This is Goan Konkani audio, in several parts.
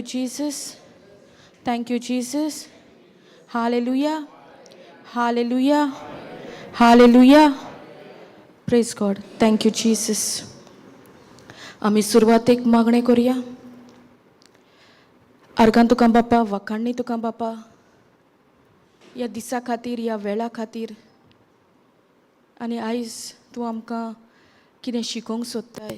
Jesus. Thank you, Jesus. Hallelujah. Hallelujah. Hallelujah. Praise God. Thank you, Jesus. आमी सुरवातेक मागणें करुया. आर्गां तुका बापा, वाखाणणी तुका बापा, ह्या दिसा खातीर, ह्या वेळा खातीर. आनी आयज तूं आमकां कितें शिकोवंक सोदताय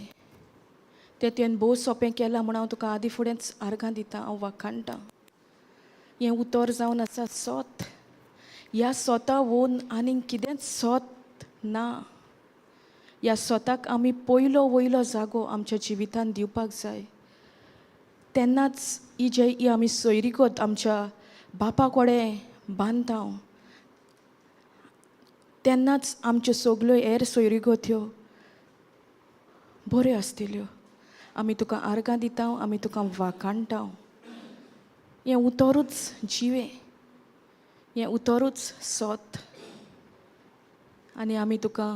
तें तुवें भोव सोंपें केलां म्हूण हांव तुका आदी फुडेंच आर्गां दितां, हांव वाखाणटां. हें उतर जावन आसा सोत. ह्या सोता वोन आनीक कितेंच सोत ना. ह्या सोताक आमी पयलो वयलो जागो आमच्या जिवितान दिवपाक जाय. तेन्नाच ही जे ही आमी सोयरीगत आमच्या बापा कडेन बांदता, तेन्नाच आमच्यो सगल्यो हेर सोयरीगत्यो बऱ्यो आसतल्यो. आमी तुका आर्गां दिता, आमी तुका वाखाणटा. हें उतरूच जिवें, हें उतरूच सोत. आनी आमी तुका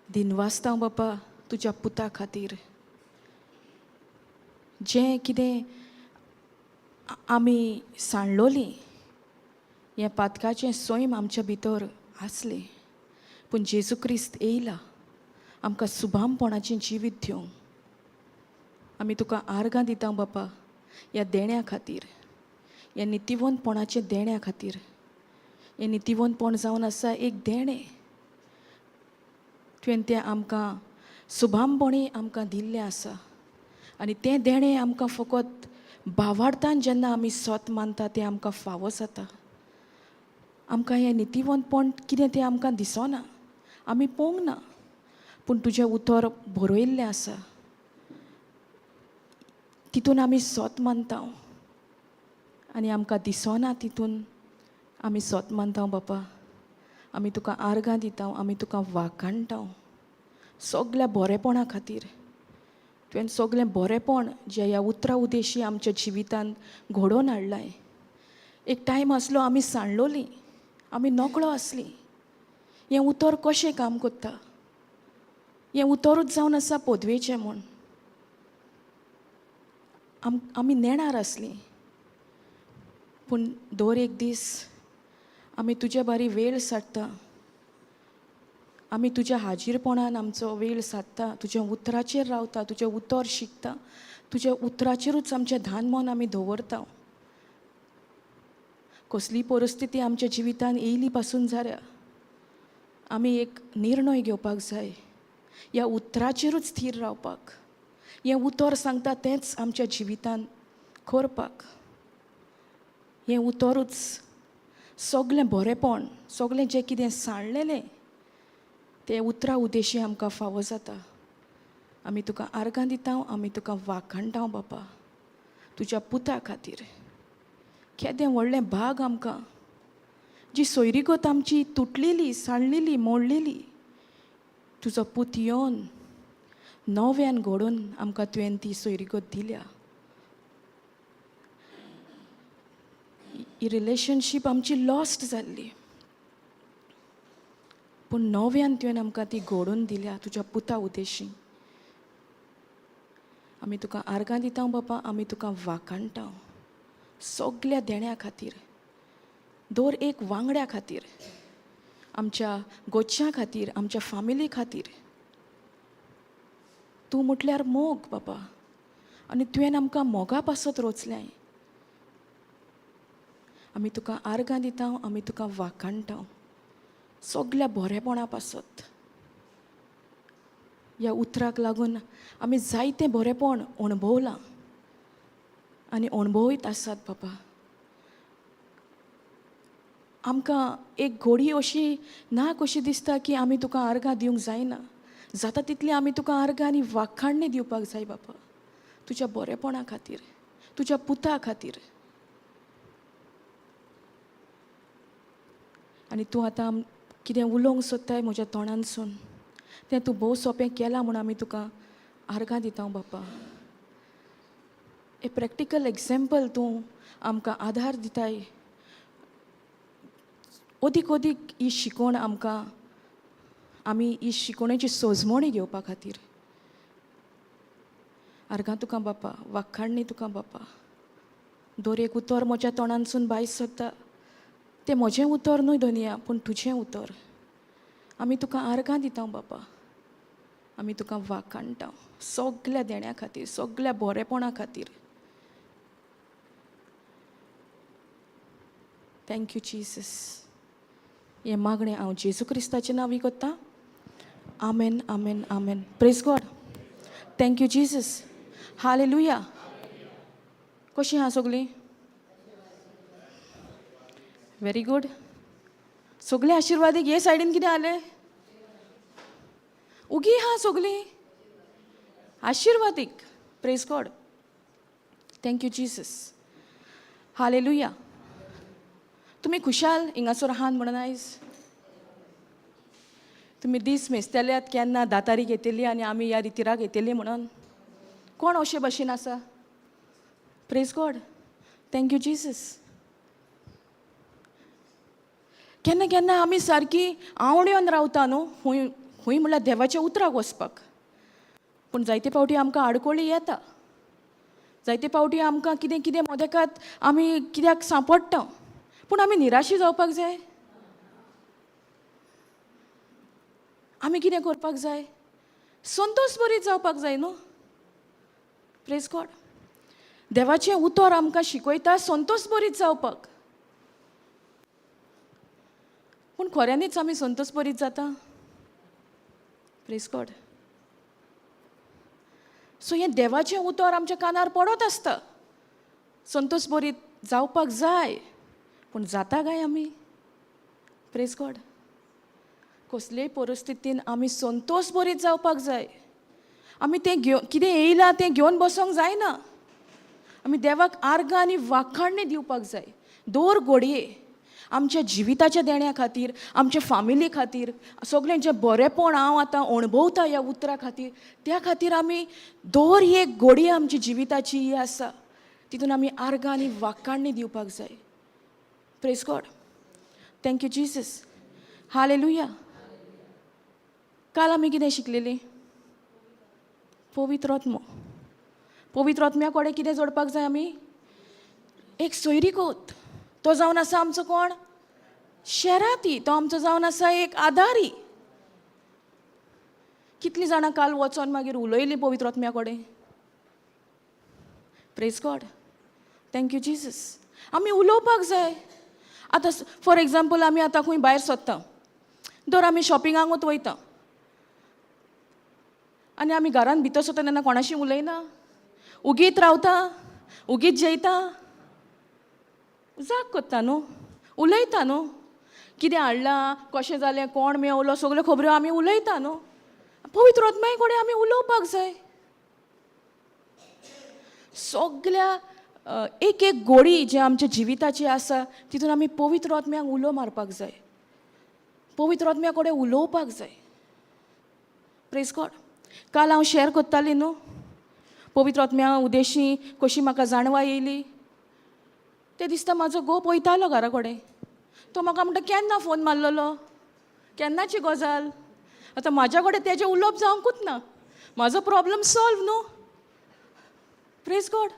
दिनवासता बापा तुज्या पुता खातीर. जें कितें आमी सांडलोलीं, हें पातकाचें सैम आमच्या भितर आसलें, पूण जेजू क्रिस्त येयला आमकां सुभामपणाचें जिवीत दिवंक. आमी तुका आर्गां दिता बापा ह्या देण्या खातीर, ह्या नितिवंतपणाचें देण्या खातीर. हें नितिवंतपण जावन आसा एक देणें. तुवें तें आमकां सुभामपणी आमकां दिल्लें आसा. आनी तें देणें आमकां फकत भावार्थान जेन्ना आमी सोत मानता तें आमकां फावो जाता. आमकां हें नितिवंतपण कितें तें आमकां दिसना, आमी पळोवंक ना, पूण तुजें उतर बरयल्लें आसा, तितून आमी सोत मानता. आनी आमकां दिसना तितून आमी सोत मानता बापा. आमी तुका आर्गां दिता, आमी तुका वाखाणटा सगल्या बरेपणा खातीर. तुवें सगलें बरेपण जें ह्या उतरा उदेशी आमच्या जिवितान घडोवन हाडलां. एक टायम आसलो आमी सांडलोलीं, आमी नकळो आसलीं हें उतर कशें काम करता. हें उतरूच जावन आसा पदवेचें म्हूण आमी नेणार आसलीं. पूण दर एक दीस आमी तुजे बारी वेळ साडटा, आमी तुज्या हाजीरपणान आमचो वेळ सादता, तुज्या उतराचेर रावता, तुजें उतर शिकता, तुज्या उतराचेरूच आमचें धान मन आमी दवरता. कसली परिस्थिती आमच्या जिवितान येयली पासून जाल्यार आमी एक निर्णय घेवपाक जाय ह्या उतराचेरूच थीर रावपाक. हें उतर सांगता तेंच आमच्या जिवितान करपाक. हें उतरूच सगलें बरेंपण, सगलें जें कितें सांडलेलें तें उतरा उदेशी आमकां फावो जाता. आमी तुका आर्गां दिता, आमी तुका वाखाणटा बापा तुज्या पुता खातीर. केदें व्हडलें भाग आमकां, जी सोयरीगत आमची तुटलेली, सांडलेली, मोडलेली, तुजो पूत येवन नव्यान घडोवन आमकां तुवें ती सोयरीगत दिल्या. ही रिलेशनशीप आमची लॉस्ट जाल्ली, पूण नव्यान तुवें आमकां ती घडोवन दिल्या तुज्या पुता उदेशी. आमी तुका आर्गां दिता बापा, आमी तुका वाखाणटा सगल्या देण्या खातीर, दर एक वांगड्या खातीर, आमच्या गोच्यां खातीर, आमच्या फामिली खातीर. तूं म्हटल्यार मोग बाबा, आनी तुवें आमकां मोगा पासत रोचलें. आमी तुका आर्गां दिता, आमी तुका वाखाणटा सगल्या बरेपणा पासत. ह्या उतराक लागून आमी जायतें बरेपण अणभवलां आनी अणभवयत आसात बाबा. आमकां एक घोडी अशी ना कशी दिसता की आमी तुका आर्गां दिवंक जायना. जाता तितली आमी तुका आर्गां आनी वाखाणणी दिवपाक जाय बाबा, तुज्या बरेपणा खातीर, तुज्या पुता खातीर. आनी तूं आतां कितें उलोवंक सोदताय म्हज्या तोंडानसून तें तूं भोव सोंपें केलां म्हूण आमी तुका आर्गां दिता बापा. एक प्रॅक्टिकल एग्जाम्पल तूं आमकां आधार दिताय. अदीक अदीक ही शिकवण आमकां, आमी ही शिकवणेची सोजमणी घेवपा खातीर आर्गां तुका बापा, वाखाणणी तुका बापा. दर एक उतर म्हज्या तोंडानसून भायर सरता तें म्हजें उतर न्हय धनया, पूण तुजें उतर. आमी तुका आर्गां दिता बापा, आमी तुका वाखाणटा सगल्या देण्या खातीर, सगल्या बरेपणा खातीर. Thank you Jesus. हें मागणें हांव जेजू क्रिस्ताचें नांवी करतां. आमेन, आमेन, आमेन. Praise God. Thank you Jesus. Hallelujah. कशीं आहा सगळीं? Very good. सगळीं आशिर्वादीक. हे सायडीन कितें जालें? उगी आहा सगळीं आशिर्वादीक. Praise God. Thank you Jesus. Hallelujah. तुमी खुशाल हिंगासर आहात म्हणून आयज तुमी दीस मेजतल्यात केन्ना 10 तारीख येतली आनी आमी ह्या रितिराक येतली म्हणून. कोण अशे भशेन आसा? Praise God. Thank you Jesus. केन्ना केन्ना आमी सारकी आंवड्योन रावता न्हू खूंय खूंय म्हणल्यार देवाच्या उतराक वचपाक, पूण जायते फावटी आमकां आडखळी येता, जायते फावटी आमकां कितें कितें मदेकात आमी कित्याक सांपडटा, पूण आमी निराशी जावपाक जाय. आमी कितें करपाक जाय? संतोश बरीत जावपाक जाय न्हू. Praise God. देवाचें उतर आमकां शिकयता संतोश बरीत जावपाक, पूण खऱ्यांनीच आमी संतोश बरीत जाता? Praise God. सो हें देवाचें उतर आमच्या कानार पडत आसता, संतोश बरीत जावपाक जाय, पूण जाता काय आमी? Praise God. कसलेय परिस्थितीन आमी संतोश बरीत जावपाक जाय. आमी तें घेवन कितें येयलां तें घेवन बसोंक जायना. आमी देवाक आर्गां आनी वाखाणणी दिवपाक जाय दर घडये आमच्या जिविताच्या देण्या खातीर, आमच्या फामिली खातीर, सगळें जें बरेंपण हांव आतां अणभवता ह्या उतरा खातीर, त्या खातीर आमी दर एक घडये आमची जिविताची ही आसा तितून आमी आर्गां आनी वाखाणणी दिवपाक जाय. Praise God. Thank you Jesus. Hallelujah. काल आमी कितें शिकलेलीं? पवित्र आत्मो. पवित्र आत्म्या कडेन कितें जोडपाक जाय आमी? एक सोयरीकोत. तो जावन आसा आमचो कोण? शेराती. तो आमचो जावन आसा एक आदारी. कितलीं जाणां काल वचोन मागीर उलयलीं पवित्र आत्म्या कडेन? Praise God. Thank you Jesus. आमी उलोवपाक जाय. आतां फॉर एग्जाम्पल आमी आतां खंय भायर सोदता, दर आमी शॉपिंगाकूच वयता आनी आमी घरान भितर सरता तेन्ना कोणाशी उलयना, उगीत रावता, उगीत जेयता, जाग करता न्हू, उलयता न्हू, कितें हाडलां, कशें जालें, कोण मेवलो, सगल्यो खबऱ्यो आमी उलयता न्हू. पवित्र आत्म्या कडेन आमी उलोवपाक जाय. सगल्या एक एक गोडी जे आमच्या जिविताची आसा तितून आमी पवित्र आत्म्याक उलो मारपाक जाय, पवित्र आत्म्या कडेन उलोवपाक जाय. Praise God. काल हांव शेअर करताली न्हू पवित्र आत्म्या उदेशी कशी म्हाका जाणवाय येयली. ते दिसता म्हाजो घोव पळयतालो घरा कडेन, तो म्हाका म्हणटा केन्ना फोन मारलेलो, केन्नाची गजाल. आतां म्हाज्या कडेन तेजें उलोवप जावंकूच ना, म्हाजो प्रॉब्लम सॉल्व न्हू. Praise God.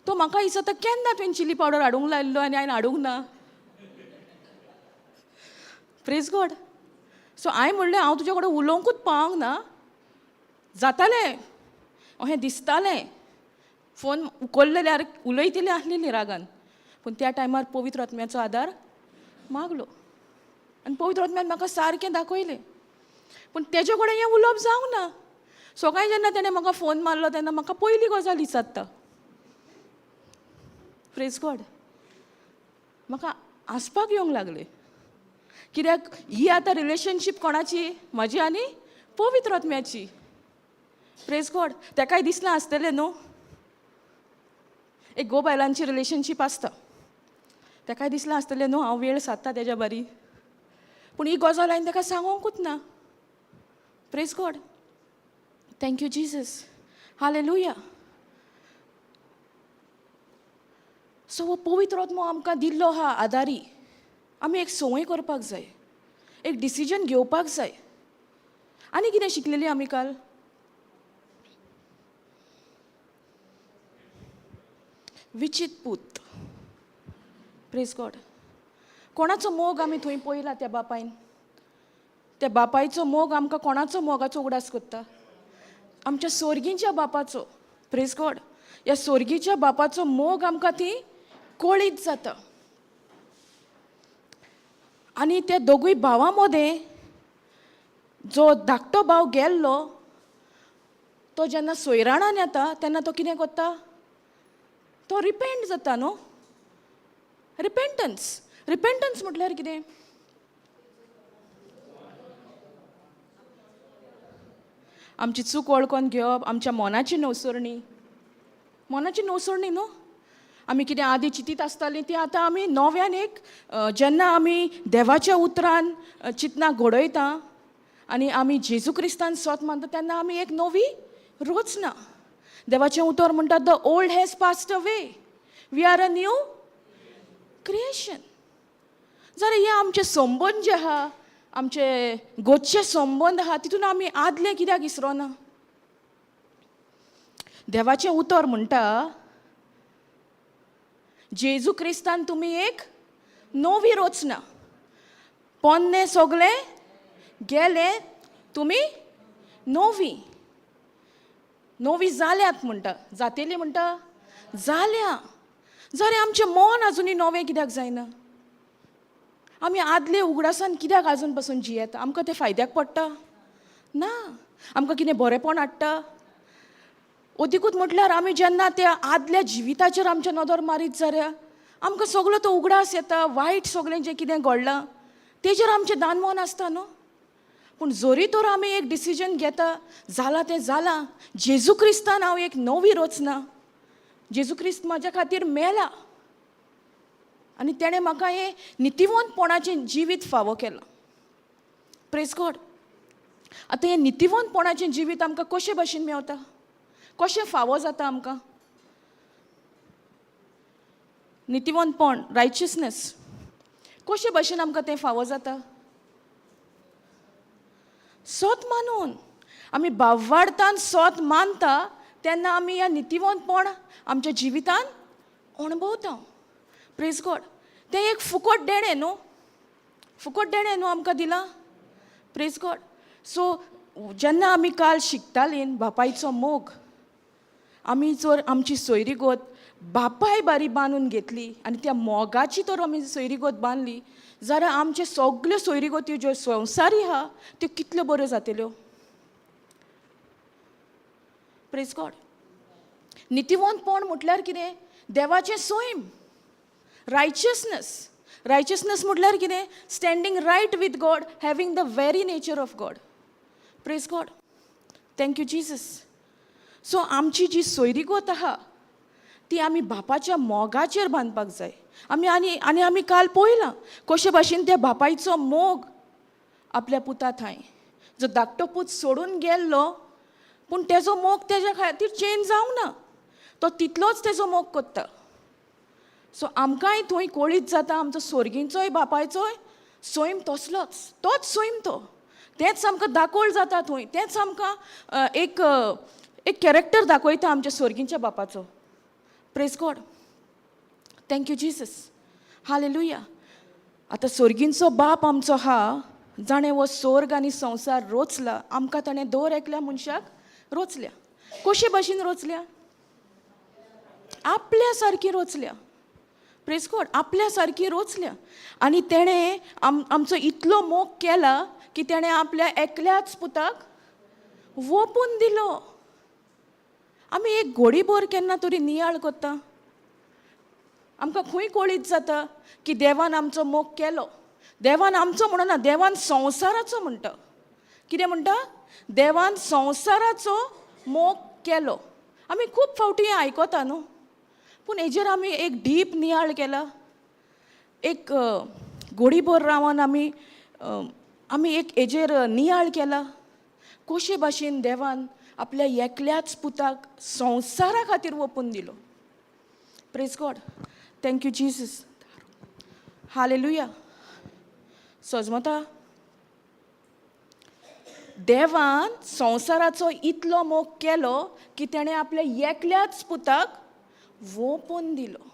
तो म्हाका विचारता केन्ना तुवें चिली पावडर हाडूंक लायल्लो आनी हांवें हाडूंक ना. Praise God. सो हांवें म्हणलें हांव तुजे कडेन उलोवंकूच पावंक ना, जातालें अशें दिसतालें, फोन उखल्लेल्यार उलयतलें आसलेली रागान, पूण त्या टायमार पवित्र आत्म्याचो आदार मागलो आनी पवित्र आत्म्यान म्हाका सारकें दाखयलें. पूण तेजे कडेन हें उलोवप जावंक ना. सकाळीं जेन्ना तेणें म्हाका फोन मारलो तेन्ना म्हाका पयली गजाल विचारता. Praise God. म्हाका हांसपाक येवंक लागलें, कित्याक ही आतां रिलेशनशीप कोणाची? म्हाजी आनी पवित्र आत्म्याची. Praise God. तेकाय दिसलां आसतलें न्हू, एक घोव बायलांची रिलेशनशीप आसता, तेकाय दिसलां आसतलें न्हू हांव वेळ सादता तेज्या बारी, पूण ही गजाल हांवें तेका सांगोंकूच ना. Praise God. Thank you Jesus. Hallelujah. So हो पवित्र आत्मो आमकां दिल्लो आहा आदारी. आमी एक संवय करपाक जाय, एक डिसिजन घेवपाक जाय. आनी कितें शिकलेली आमी काल? विचीत पूत. प्रेज गॉड. कोणाचो मोग आमी थंय पळयला त्या बापायन? त्या बापायचो मोग आमकां कोणाचो मोगाचो उगडास करता? आमच्या सोर्गींच्या बापाचो. प्रेज गॉड. ह्या सोर्गीच्या बापाचो मोग आमकां ती कळीत जाता. आनी त्या दोगूय भावां मदें जो धाकटो भाव गेल्लो तो जेन्ना सोयराणान येता तेन्ना तो कितें करता? तो रिपेंट जाता न्हू. रिपेंटन्स. रिपेंटन्स म्हटल्यार कितें? आमची चूक वळखून घेवप, आमच्या मनाची नवसरणी, मनाची नवसरणी न्हू. आमी कितें आदी चिंतीत आसतालीं ती आतां आमी नव्यान एक जेन्ना आमी देवाच्या उतरान चिंतनां घडयता आनी आमी जेजू क्रिस्तान सोत मानता तेन्ना आमी एक नवी रचना. देवाचें उतर म्हणटा, the old has passed away, we are a new creation. जाल्यार हे आमचे संबंद जे आहा, आमचे गोदचे संबंद आहा, तितून आमी आदलें कित्याक विसरोना? देवाचें उतर म्हणटा, जेजू क्रिस्तान तुमी एक नवी रचना, पोन्नें सगळें गेलें, तुमी नवी नवी जाल्यात म्हणटा. जातेली म्हणटा, जाल्या. जाल्यार आमचें मन आजुनूय नवें कित्याक जायना? आमी आदले उगडासान कित्याक आजून पसून जियेता? आमकां तें फायद्याक पडटा ना. आमकां कितें बरेंपण हाडटा? अदिकूच म्हटल्यार आमी जेन्ना त्या आदल्या जिविताचेर आमच्या नदर मारीत जाल्यार आमकां सगलो तो उगडास येता, वायट सगळें जें कितें घडलां तेजेर आमचें दानमन आसता न्हू. पूण जरी तर आमी एक डिसिजन घेता, जालां तें जालां, जेजू क्रिस्तान हांव एक नवी रचना, जेजू क्रिस्त म्हाज्या खातीर मेला आनी तेणें म्हाका हें नितिवंतपणाचें जिवीत फावो केलां. Praise God. आतां हें नितिवंतपणाचें जिवीत आमकां कशे भाशेन मेवता? कशें फावो जाता आमकां नितिवंतपण, रायचियसनस? कशे भाशेन आमकां तें फावो जाता? सोत मानून. आमी बावाडतान सोत मानता तेन्ना आमी ह्या नितिवंतपण आमच्या जिवितान अणभवता. प्रेज गॉड. तें एक फुकट देणें न्हू, फुकट देणें न्हू आमकां दिलां. Praise God. सो जेन्ना आमी काल शिकतालीं बापायचो मोग, आमी जर आमची सोयरीगत बापाय बारी बांदून घेतली आनी त्या मोगाची तर आमी सोयरीगत बांदली जाल्यार आमचे सगल्यो सोयरीगत्यो ज्यो संवसारी आहा त्यो कितल्यो बऱ्यो जातल्यो. Praise God. नितिवंतपण म्हटल्यार कितें? देवाचें सैम, रायचियसनस. रायचियसनस म्हटल्यार कितें? Standing right with God, having the very nature of God. Praise God. Thank you Jesus. So आमची जी सोयरीगत आहा ती आमी बापाच्या मोगाचेर बांदपाक जाय आमी. आनी आनी आमी काल पळयलां कशे भाशेन त्या बापायचो मोग आपल्या पुता थंय, जो धाकटो पूत सोडून गेल्लो, पूण तेजो मोग तेज्या खातीर चेंज जावंक ना, तो तितलोच तेजो मोग करता. सो आमकांय थंय कळीत जाता आमचो सोर्गींचोय बापायचोय सैम तसलोच, तोच सैम तो, तेंच आमकां दाखोवल जाता थंय, तेंच आमकां एक एक कॅरेक्टर दाखयता आमच्या सोर्गींच्या बापाचो. Praise God. Thank you Jesus. Hallelujah. आतां सोर्गींचो बाप आमचो आहा, जाणें हो सोर्ग आनी संवसार रोचला, आमकां ताणें दर एकल्या मनशाक रोचल्या. कशे भाशेन रोचल्या? आपल्या सारकी रोचल्या. प्रेज गॉड. आपल्या सारकी रोचल्या आनी तेणें आमचो इतलो मोग केला की तेणें आपल्या एकल्याच पुताक वोपून दिलो. आमी एक घोडीभर केन्ना तरी नियाळ करता? आमकां खंय कळीत जाता की देवान आमचो मोग केलो? देवान आमचो म्हणना, देवान संवसाराचो म्हणटा. कितें म्हणटा? देवान संवसाराचो मोग केलो. आमी खूब फावटी हें आयकता न्हू, पूण हेजेर आमी एक डीप नियाळ केला? एक घोडीभर रावन आमी एक हेजेर नियाळ केला, कशे भाशेन देवान आपल्या एकल्याच पुताक संवसारा खातीर वोपून दिलो? Praise God. Thank you Jesus. Hallelujah. सजमता, देवान संवसाराचो इतलो मोग केलो की तेणें आपल्या एकल्याच पुताक वोंपून दिलो.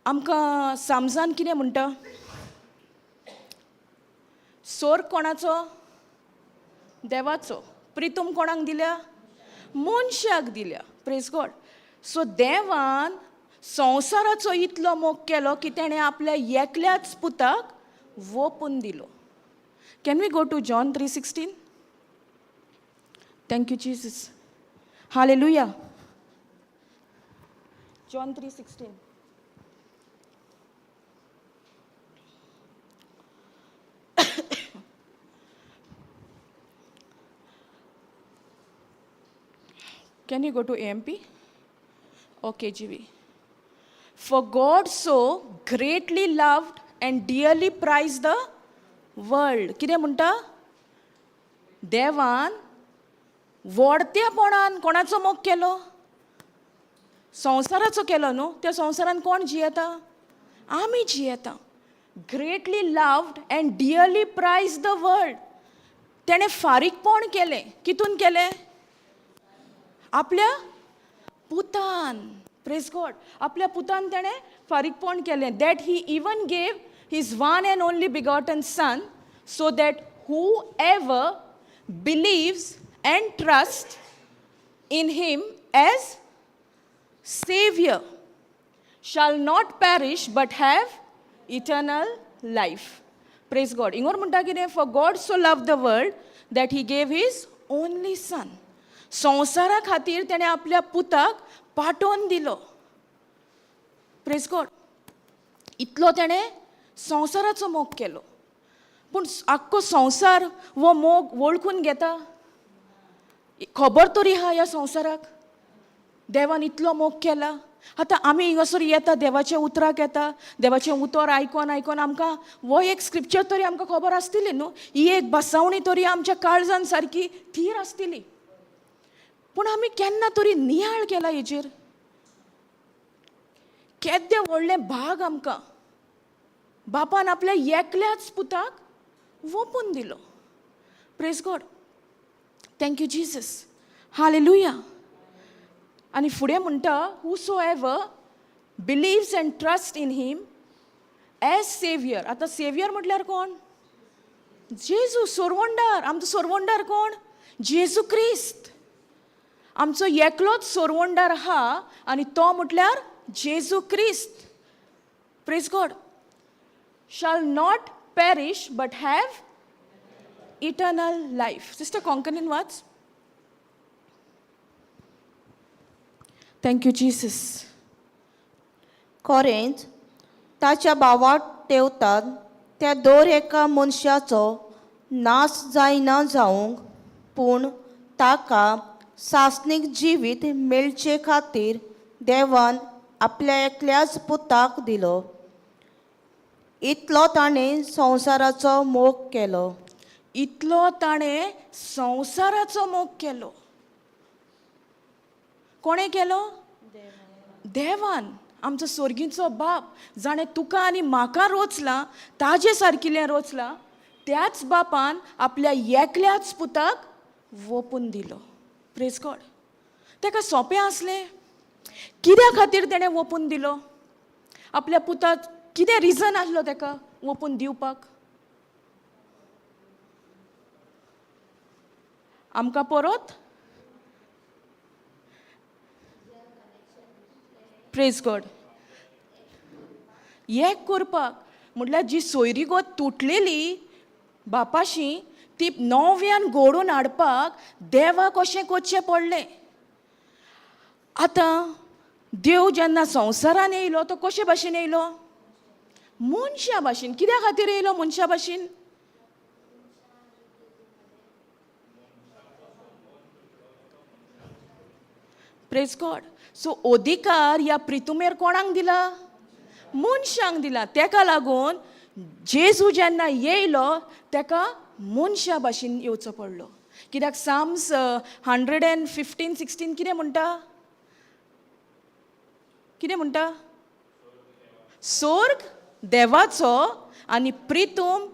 आमकां समजान कितें म्हणटा? सोर कोणाचो? देवाचो. प्रितूम कोणाक दिल्या? मनशाक दिल्या. प्रेज गॉड. सो देवान संवसाराचो इतलो मोग केलो की तेणें आपल्या एकल्याच पुताक वोपून दिलो. Can we go to John 3:16? Thank you Jesus. Hallelujah. John 3:16. Can you go to AMP or KJV? For God so greatly loved and dearly prized the world. कितें म्हणटा? देवान व्हडत्यापणान कोणाचो मोग केलो? संवसाराचो केलो न्हू. त्या संवसारान कोण जियेता? आमी जियेता. Greatly loved and dearly prize the world. तेणें फारीकपण केलें. कितून केलें? आपल्या पुतान. प्रेज गॉड. आपल्या पुतान तेणें फारीकपण केलें, that he even gave his one and only begotten son, so that whoever believes and trust in him as saviour shall not perish but have eternal life. Praise God. इंगोर म्हणटा कितें? For God so love the world that he gave his only son. संवसारा खातीर तेणें आपल्या पुताक पाठोवन दिलो. प्रेज गॉड. इतलो तेणें संवसाराचो मोग केलो. पूण आख्खो संवसार हो मोग वळखून घेता? खबर तरी आहा ह्या संवसाराक देवान इतलो मोग केला? आतां आमी हिंगासर येता, देवाच्या उतराक येता. देवाचें उतर आयकोन आयकोन आमकां हो एक स्क्रिप्चर तरी आमकां खबर आसतली न्हू. ही एक बसावणी तरी आमच्या काळजान सारकी थीर आसतली. पूण आमी केन्ना तरी नियाळ केला हेजेर? केद्दें व्हडलें भाग आमकां, बापान आपल्या एकल्याच पुताक वोपून दिलो. Praise God. Thank you Jesus. Hallelujah. आनी फुडें म्हणटा, whosoever believes and trust in him as saviour. आतां सेवियर म्हटल्यार कोण? जेजू, सोरवंडार. आमचो सोरवंडार कोण? जेजू क्रिस्त. आमचो एकलोच सोरवंडार आहा आनी तो म्हटल्यार जेजू क्रिस्त. Praise God. Shall not perish but have eternal life. Sister, कोंकणीन watch. Thank you Jesus. खरेंच ताच्या भावार्त ठेवतात त्या दर एका मनशाचो नाश जायना जावंक, पूण ताका सासणीक जिवीत मेळचे खातीर देवान आपल्या एकल्याच पुताक दिलो. इतलो ताणें संवसाराचो मोग केलो. इतलो ताणें संवसाराचो मोग केलो. कोणें केलो? देवान, आमचो सोर्गीचो बाप, जाणें तुका आनी म्हाका रोचलां, ताजे सारकिल्लें रोचलां. त्याच बापान आपल्या एकल्याच पुताक वोपून दिलो. प्रेज गॉड. ताका सोंपें आसलें? कित्या खातीर तेणें वोपून दिलो आपल्या पुताक? कितें रिजन आसलो ताका वोपून दिवपाक? आमकां परत, प्रेज गॉड, एक करपाक. म्हटल्यार जी सोयरीगत तुटलेली बापाशी, ती नव्यान घडोवन हाडपाक देवाक अशें करचें पडलें. आतां देव जेन्ना संवसारान येयलो, तो कशे भाशेन येयलो? मनशा भाशेन. कित्या खातीर येयलो मनशा भाशेन? प्रेज गॉड. सो अधिकार ह्या प्रितुमेर कोणाक दिला? मनशांक दिला. तेका लागून जेजू जेन्ना येयलो, तेका मनशा भाशेन येवचो पडलो. कित्याक Psalms 115:16 कितें म्हणटा? कितें म्हणटा? सोर्ग देवाचो आनी प्रितूम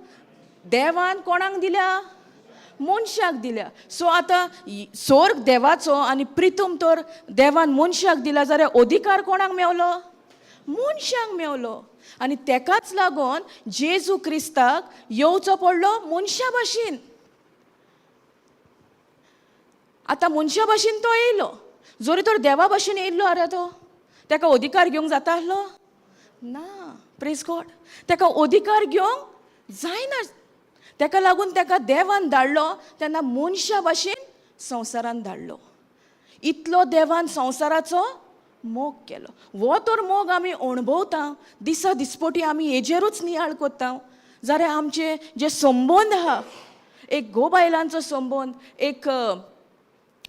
देवान कोणाक दिल्या? मनशाक दिल्या. सो आतां सोर्ग देवाचो आनी प्रितूम तर देवान मनशाक दिला जाल्यार अधिकार कोणाक मेवलो? मनशाक मेवलो. आनी तेकाच लागून जेजू क्रिस्ताक येवचो पडलो मनशा भाशेन. आतां मनशा भाशेन तो येयलो, जरी तर देवा भाशेन येयल्लो आरे तो तेका अधिकार घेवंक जाता आसलो ना. प्रेज गॉड, तेका अधिकार घेवंक जायना. तेका लागून तेका देवान धाडलो तेन्ना मनशा भाशेन संवसारान धाडलो. इतलो देवान संवसाराचो मोग केलो. हो तर मोग आमी अणभवता दिसा दिसपटी, आमी हेजेरूच नियाळ करता जाल्यार आमचे जे संबंद आहा, एक घोव बायलांचो संबंद, एक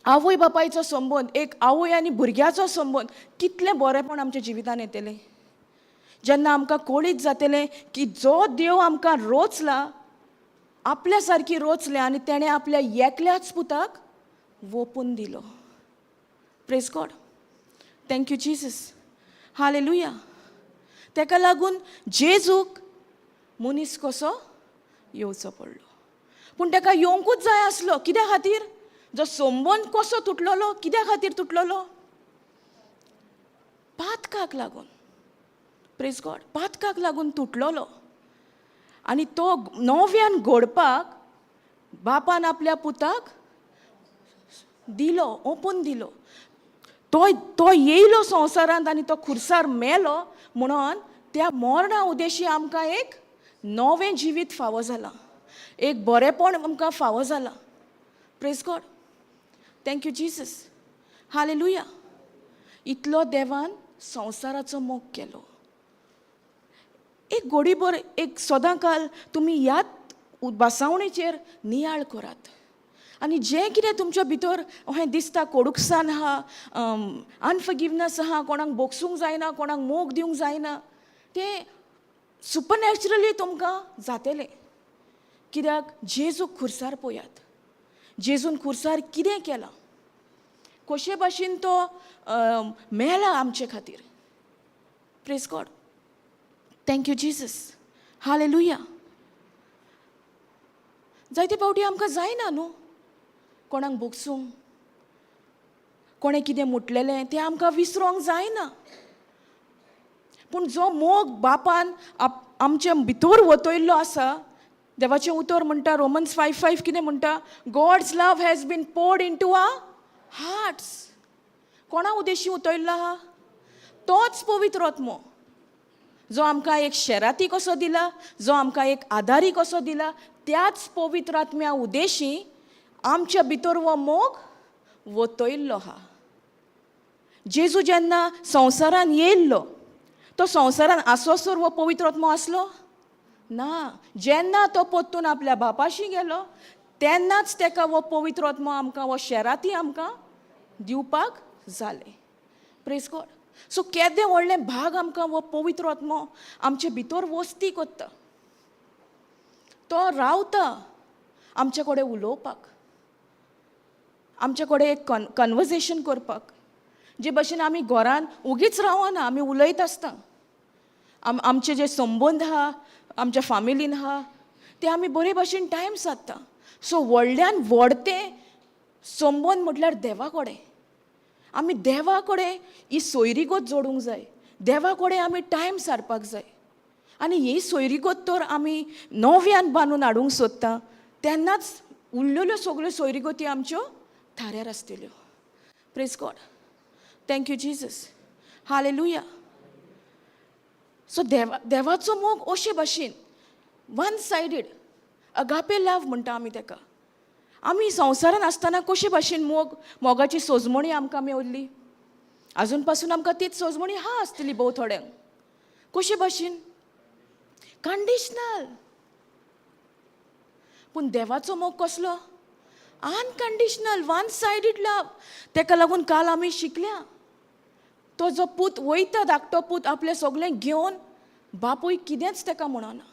आवय बापायचो संबंद, एक आवय आनी भुरग्याचो संबंद, कितलें बरेंपण आमच्या जिवितान येतलें जेन्ना आमकां कळीत जातलें की जो देव आमकां रोचला आपल्या सारकी रोचलें आनी तेणें आपल्या एकल्याच पुताक वोपून दिलो. Praise God, thank you Jesus, hallelujah. तेका लागून जेजूक मनीस कसो येवचो पडलो, पूण तेका येवंकूच जाय आसलो. कित्या खातीर? जो संबंद कसो तुटलेलो, कित्या खातीर तुटलेलो? पातकाक लागून. प्रेज गॉड, पातकाक लागून तुटलेलो आनी तो नव्यान घडपाक बापान आपल्या पुताक दिलो, ओपून दिलो. तो तो येयलो संवसारांत आनी तो खुर्सार मेलो म्हणून त्या मरणा उदेशी आमकां एक नवें जिवीत फावो जालां, एक बरेंपण आमकां फावो जालां. Praise God, thank you Jesus, hallelujah. इतलो देवान संवसाराचो मोग केलो. एक गोडीभर एक सदां काल तुमी ह्याच बसावणेचेर नियाळ करात आनी जें कितें तुमच्या भितर अशें दिसता, कोडूकसान आहा, अनफॉरगिवनस आहा, कोणाक भोगसूंक जायना, कोणाक मोग दिवंक जायना, तें सुपरनॅचरली तुमकां जातलें. कित्याक जेजू खुर्सार पळयात, जेजून खुर्सार कितें केलां, कशे भाशेन तो मेला आमचे खातीर. Praise God, thank you Jesus, hallelujah. जायते फावटी आमकां जायना न्हू कोणाक भोगसूंक, कोणें कितें म्हटलेलें तें आमकां विसरोंक जायना. पूण जो मोग बापान आमचे भितर वतयल्लो आसा, देवाचें उतर म्हणटा, रोमन्स 5:5 कितें म्हणटा? God's love has been poured into our hearts. कोणा उद्देशी उतयल्लो आहा? तोच पवित्र आत्मो जो आमकां एक शेराती कसो दिला, जो आमकां एक आदारी कसो दिला, त्याच पवित्र आत्म्या उद्देशी आमच्या भितर हो मोग वतयल्लो आहा. जेजू जेन्ना संवसारान येयल्लो, तो संवसारान आसोसर हो पवित्र आत्मो आसलो ना. जेन्ना तो परतून आपल्या बापाशी गेलो तेन्नाच तेका हो पवित्र आत्मो आमकां, हो शेराती आमकां दिवपाक जालें. Praise God. सो केदें व्हडलें भाग आमकां हो पवित्र आत्मो आमचे भितर वस्ती करता, तो रावता आमचे कडेन उलोवपाक, आमचे कडेन एक कन्वर्जेशन करपाक. जे भशेन आमी घरान उगीच रावना, आमी उलयत आसता. आमचे जे संबंद आहा आमच्या फामिलीन आहा ते आमी बरे भशेन टायम सादता. सो व्हडल्यान व्हड तें संबंद म्हटल्यार देवा कडेन. आमी देवा कडेन ही सोयरीगत जोडूंक जाय, देवा कडेन आमी टायम सारपाक जाय. आनी ही सोयरीगत तर आमी नव्यान बांदून हाडूंक सोदता तेन्नाच उरलेल्यो सगल्यो सोयरीगती आमच्यो थाऱ्यार आसतल्यो. Praise God, thank you Jesus, hallelujah. So देवाचो मोग अशे भाशेन वन सायडीड अगापे लव म्हणटा आमी तेका. आमी संवसारान आसतना कशे भाशेन मोगाची सोजमणी आमकां मेवली, आजून पासून आमकां तीच सोजमणी आहा आसतली भोव थोड्यांक. कशे भाशेन? कंडिशनल. पूण देवाचो मोग कसलो? Unconditional, one sided love. तेका लागून काल आमी शिकल्या, तो जो पूत वयता, धाकटो पूत आपलें सगळें घेवन, बापूय कितेंच तेका म्हणना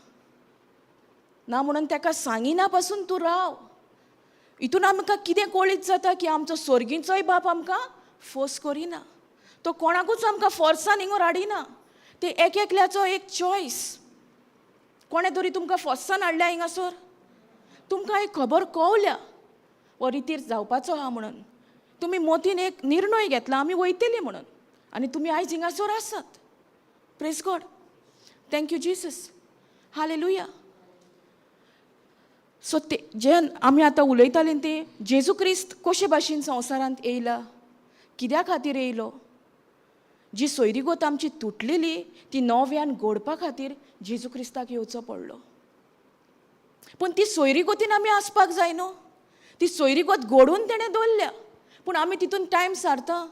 ना म्हणून तेका सांगिना पासून तूं राव. हितून आमकां कितें कळीत जाता की आमचो सोर्गीचोय बाप आमकां फोर्स करिना, तो कोणाकूच आमकां फोर्सान हिंगा हाडिना. ते एक एकल्याचो एक चॉयस. कोणें तरी तुमकां फोर्सान हाडल्या हिंगासर? तुमकां एक खबर कवल्या हो रितीर जावपाचो आहा म्हणून, तुमी मोतीन एक निर्णय घेतला आमी वयतली म्हणून, आनी तुमी आयज हिंगासर आसात. Praise God, thank you Jesus, hallelujah. So ते जे आमी आतां उलयतालीं ते जेजू क्रिस्त कशे भाशेन संवसारांत येयला, कित्या खातीर येयलो, जी सोयरीगत आमची तुटलेली ती नव्यान घडपा खातीर जेजू क्रिस्ताक येवचो पडलो. पूण ती सोयरीगतीन आमी आसपाक जाय न्हू, ती सोयरीगत घडून तेणें दवरल्या, पूण आमी तितून टायम सारता,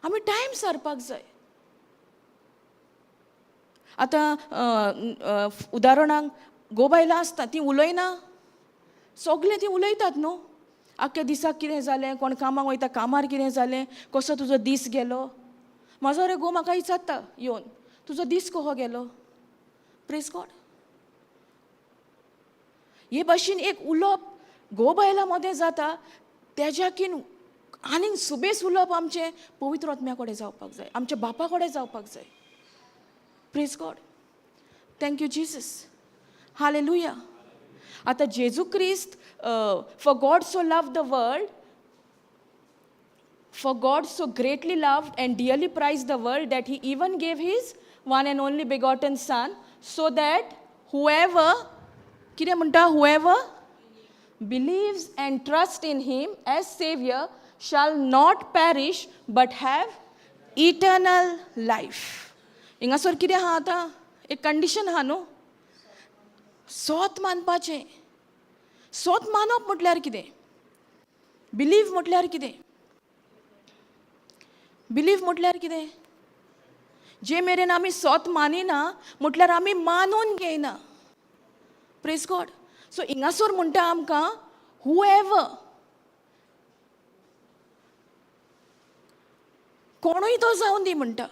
आमी टायम सारपाक जाय. आतां उदाहरणाक गो बायलां आसता तीं उलयना, सगळें तीं उलयतात न्हू, आख्ख्या दिसाक कितें जालें, कोण कामाक वयता कामार कितें जालें, कसो तुजो दीस गेलो. म्हाजो रे गो म्हाका विचारता येवन तुजो दीस कसो गेलो. Praise God. हे भाशेन एक उलोवप गो बायलां मदें जाता, तेज्याकीन आनीक सुबेस उलोवप आमचें पवित्र आत्म्या कडेन जावपाक जाय, आमच्या बापा कडेन जावपाक जाय. Praise God, thank you Jesus, hallelujah. आतां जेजू क्रिस्त, for God so love the world, for God so greatly loved and dearly prized the world that he even gave his one and only begotten son, so that whoever, कितें म्हणटा, whoever believes and trusts in him as Savior shall not perish but have eternal life. हिंगासर कितें आहा आतां एक कंडिशन आहा न्हू, सोत मानपाचें. सोत मानप म्हटल्यार कितें, बिलीव म्हटल्यार कितें, बिलीव म्हटल्यार कितें, जे मेरेन आमी सोत मानिना म्हटल्यार आमी मानून घेयना. Praise God. सो हिंगासर म्हणटा आमकां हुएवर, कोणूय तो जावन दी म्हणटा,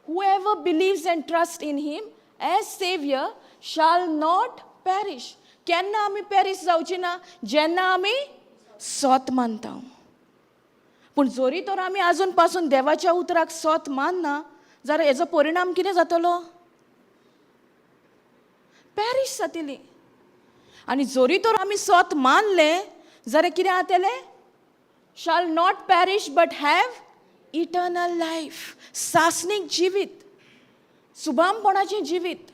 whoever believes and trust in him as saviour shall not perish. केन्ना आमी पॅरीश जावची ना, जेन्ना आमी सोत मानता. पूण जरी तर आमी आजून पासून देवाच्या उतराक सोत मानना जाल्यार हेजो परिणाम कितें जातलो, पॅरीश जातली. आनी जरी तर आमी सोत मानले जाल्यार कितें जातलें, shall not perish but have eternal life, सासणीक जिवीत, सुबामपणाचें जिवीत.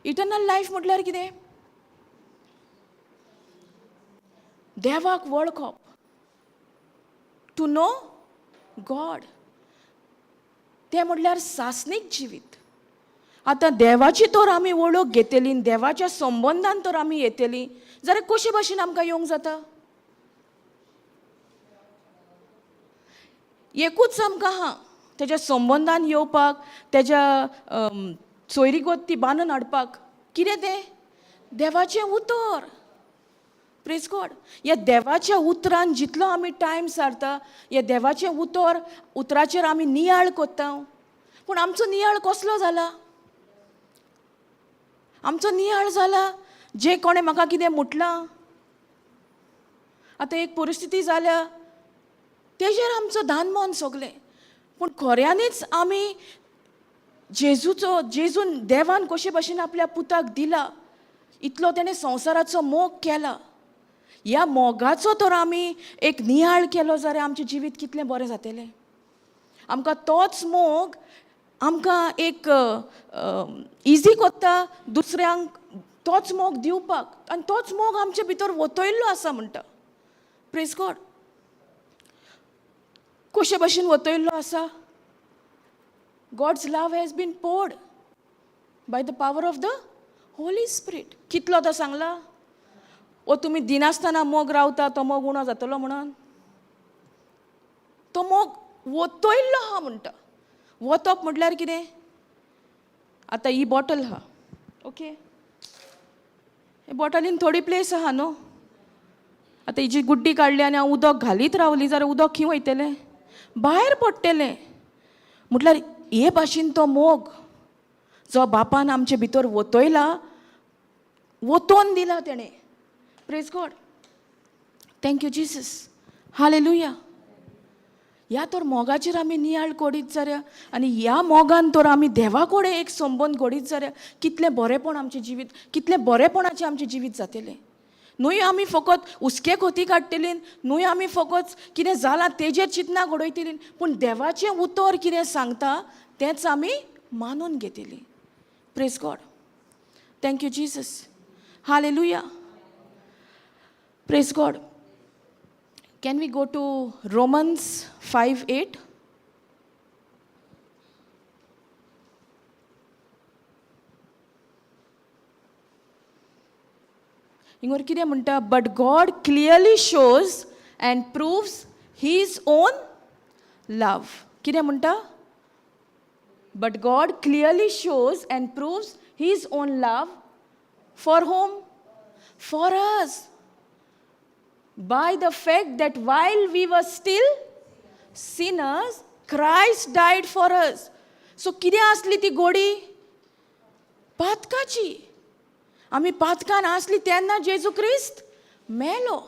इटर्नल लायफ म्हटल्यार कितें, देवाक वळखप, टू नो गॉड, तें म्हटल्यार सासणीक जिवीत. आतां देवाची तर आमी वळख घेतली, देवाच्या संबंदान तर आमी येतली जाल्यार कशे भाशेन आमकां येवंक जाता. एकूच आमकां आहा तेज्या संबंदान येवपाक, तेज्या सोयरीगत ती बांदून हाडपाक, कितें तें देवाचें उतर. Praise God. ह्या देवाच्या उतरान जितलो आमी टायम सारता, ह्या देवाचें उतर उतराचेर आमी नियाळ कोत्ता. पूण आमचो नियाळ कसलो जाला, आमचो नियाळ जाला जे कोणें म्हाका कितें म्हटलां, आतां एक परिस्थिती जाल्या तेजेर आमचो दानमोन सगलें. पूण खऱ्यांनीच आमी जेजूचो, जेजून देवान कशे भाशेन आपल्या पुताक दिला, इतलो तेणें संवसाराचो मोग केला, ह्या मोगाचो तर आमी एक नियाळ केलो जाल्यार आमचें जिवीत कितलें बरें जातलें. आमकां तोच मोग आमकां एक इजी कोत्ता दुसऱ्यांक तोच मोग दिवपाक, आनी तोच मोग आमचे भितर वतयल्लो आसा म्हणटा. Praise God. कशे भाशेन वतयल्लो आसा, God's love has been poured by the power of the Holy Spirit. कितलो तो सांगला, ओ तुमी दिनासतना मोग रावता तो मोग उणो जातलो म्हणून, तो मोग वतयल्लो आहा म्हणटा. वतप म्हटल्यार कितें, आतां ही बॉटल आहा, ओके, हे बॉटलीन थोडी प्लेस आहा न्हू, आतां हिजी गुड्डी काडली आनी हांव उदक घालीत रावली जाल्यार उदक खंय वयतलें, भायर पडटलें. म्हटल्यार हे भाशेन तो मोग जो बापान आमचे भितर वतयला, वतोवन दिला तेणें. Praise God, thank you Jesus, hallelujah. ह्या तर मोगाचेर आमी नियाळ कोडीत जाल्यार आनी ह्या मोगान तर आमी देवा कडेन एक संबंद घडीत जाल्यार कितलें बरेंपण आमचें जिवीत, कितलें बरेंपणाचें आमचें जिवीत जातलें. न्हय आमी फकत हुस्के खोती काडटलीं, न्हय आमी फकत कितें जालां तेजेर चिंतना घडयतलीं, पूण देवाचें उतर कितें सांगता तेंच आमी मानून घेतलीं. Praise God. Thank you Jesus. Hallelujah. Praise God. Can we go to Romans 5:8? हिंगर कितें म्हणटा? But God clearly shows and proves his own love. कितें म्हणटा? But God clearly shows and proves his own love for whom? For us, by the fact that while we were still sinners, Christ died for us. So कितें आसली ती गोडी? पातकाची. आमी पातकान आसली तेन्ना जेजू क्रिस्त मेलो.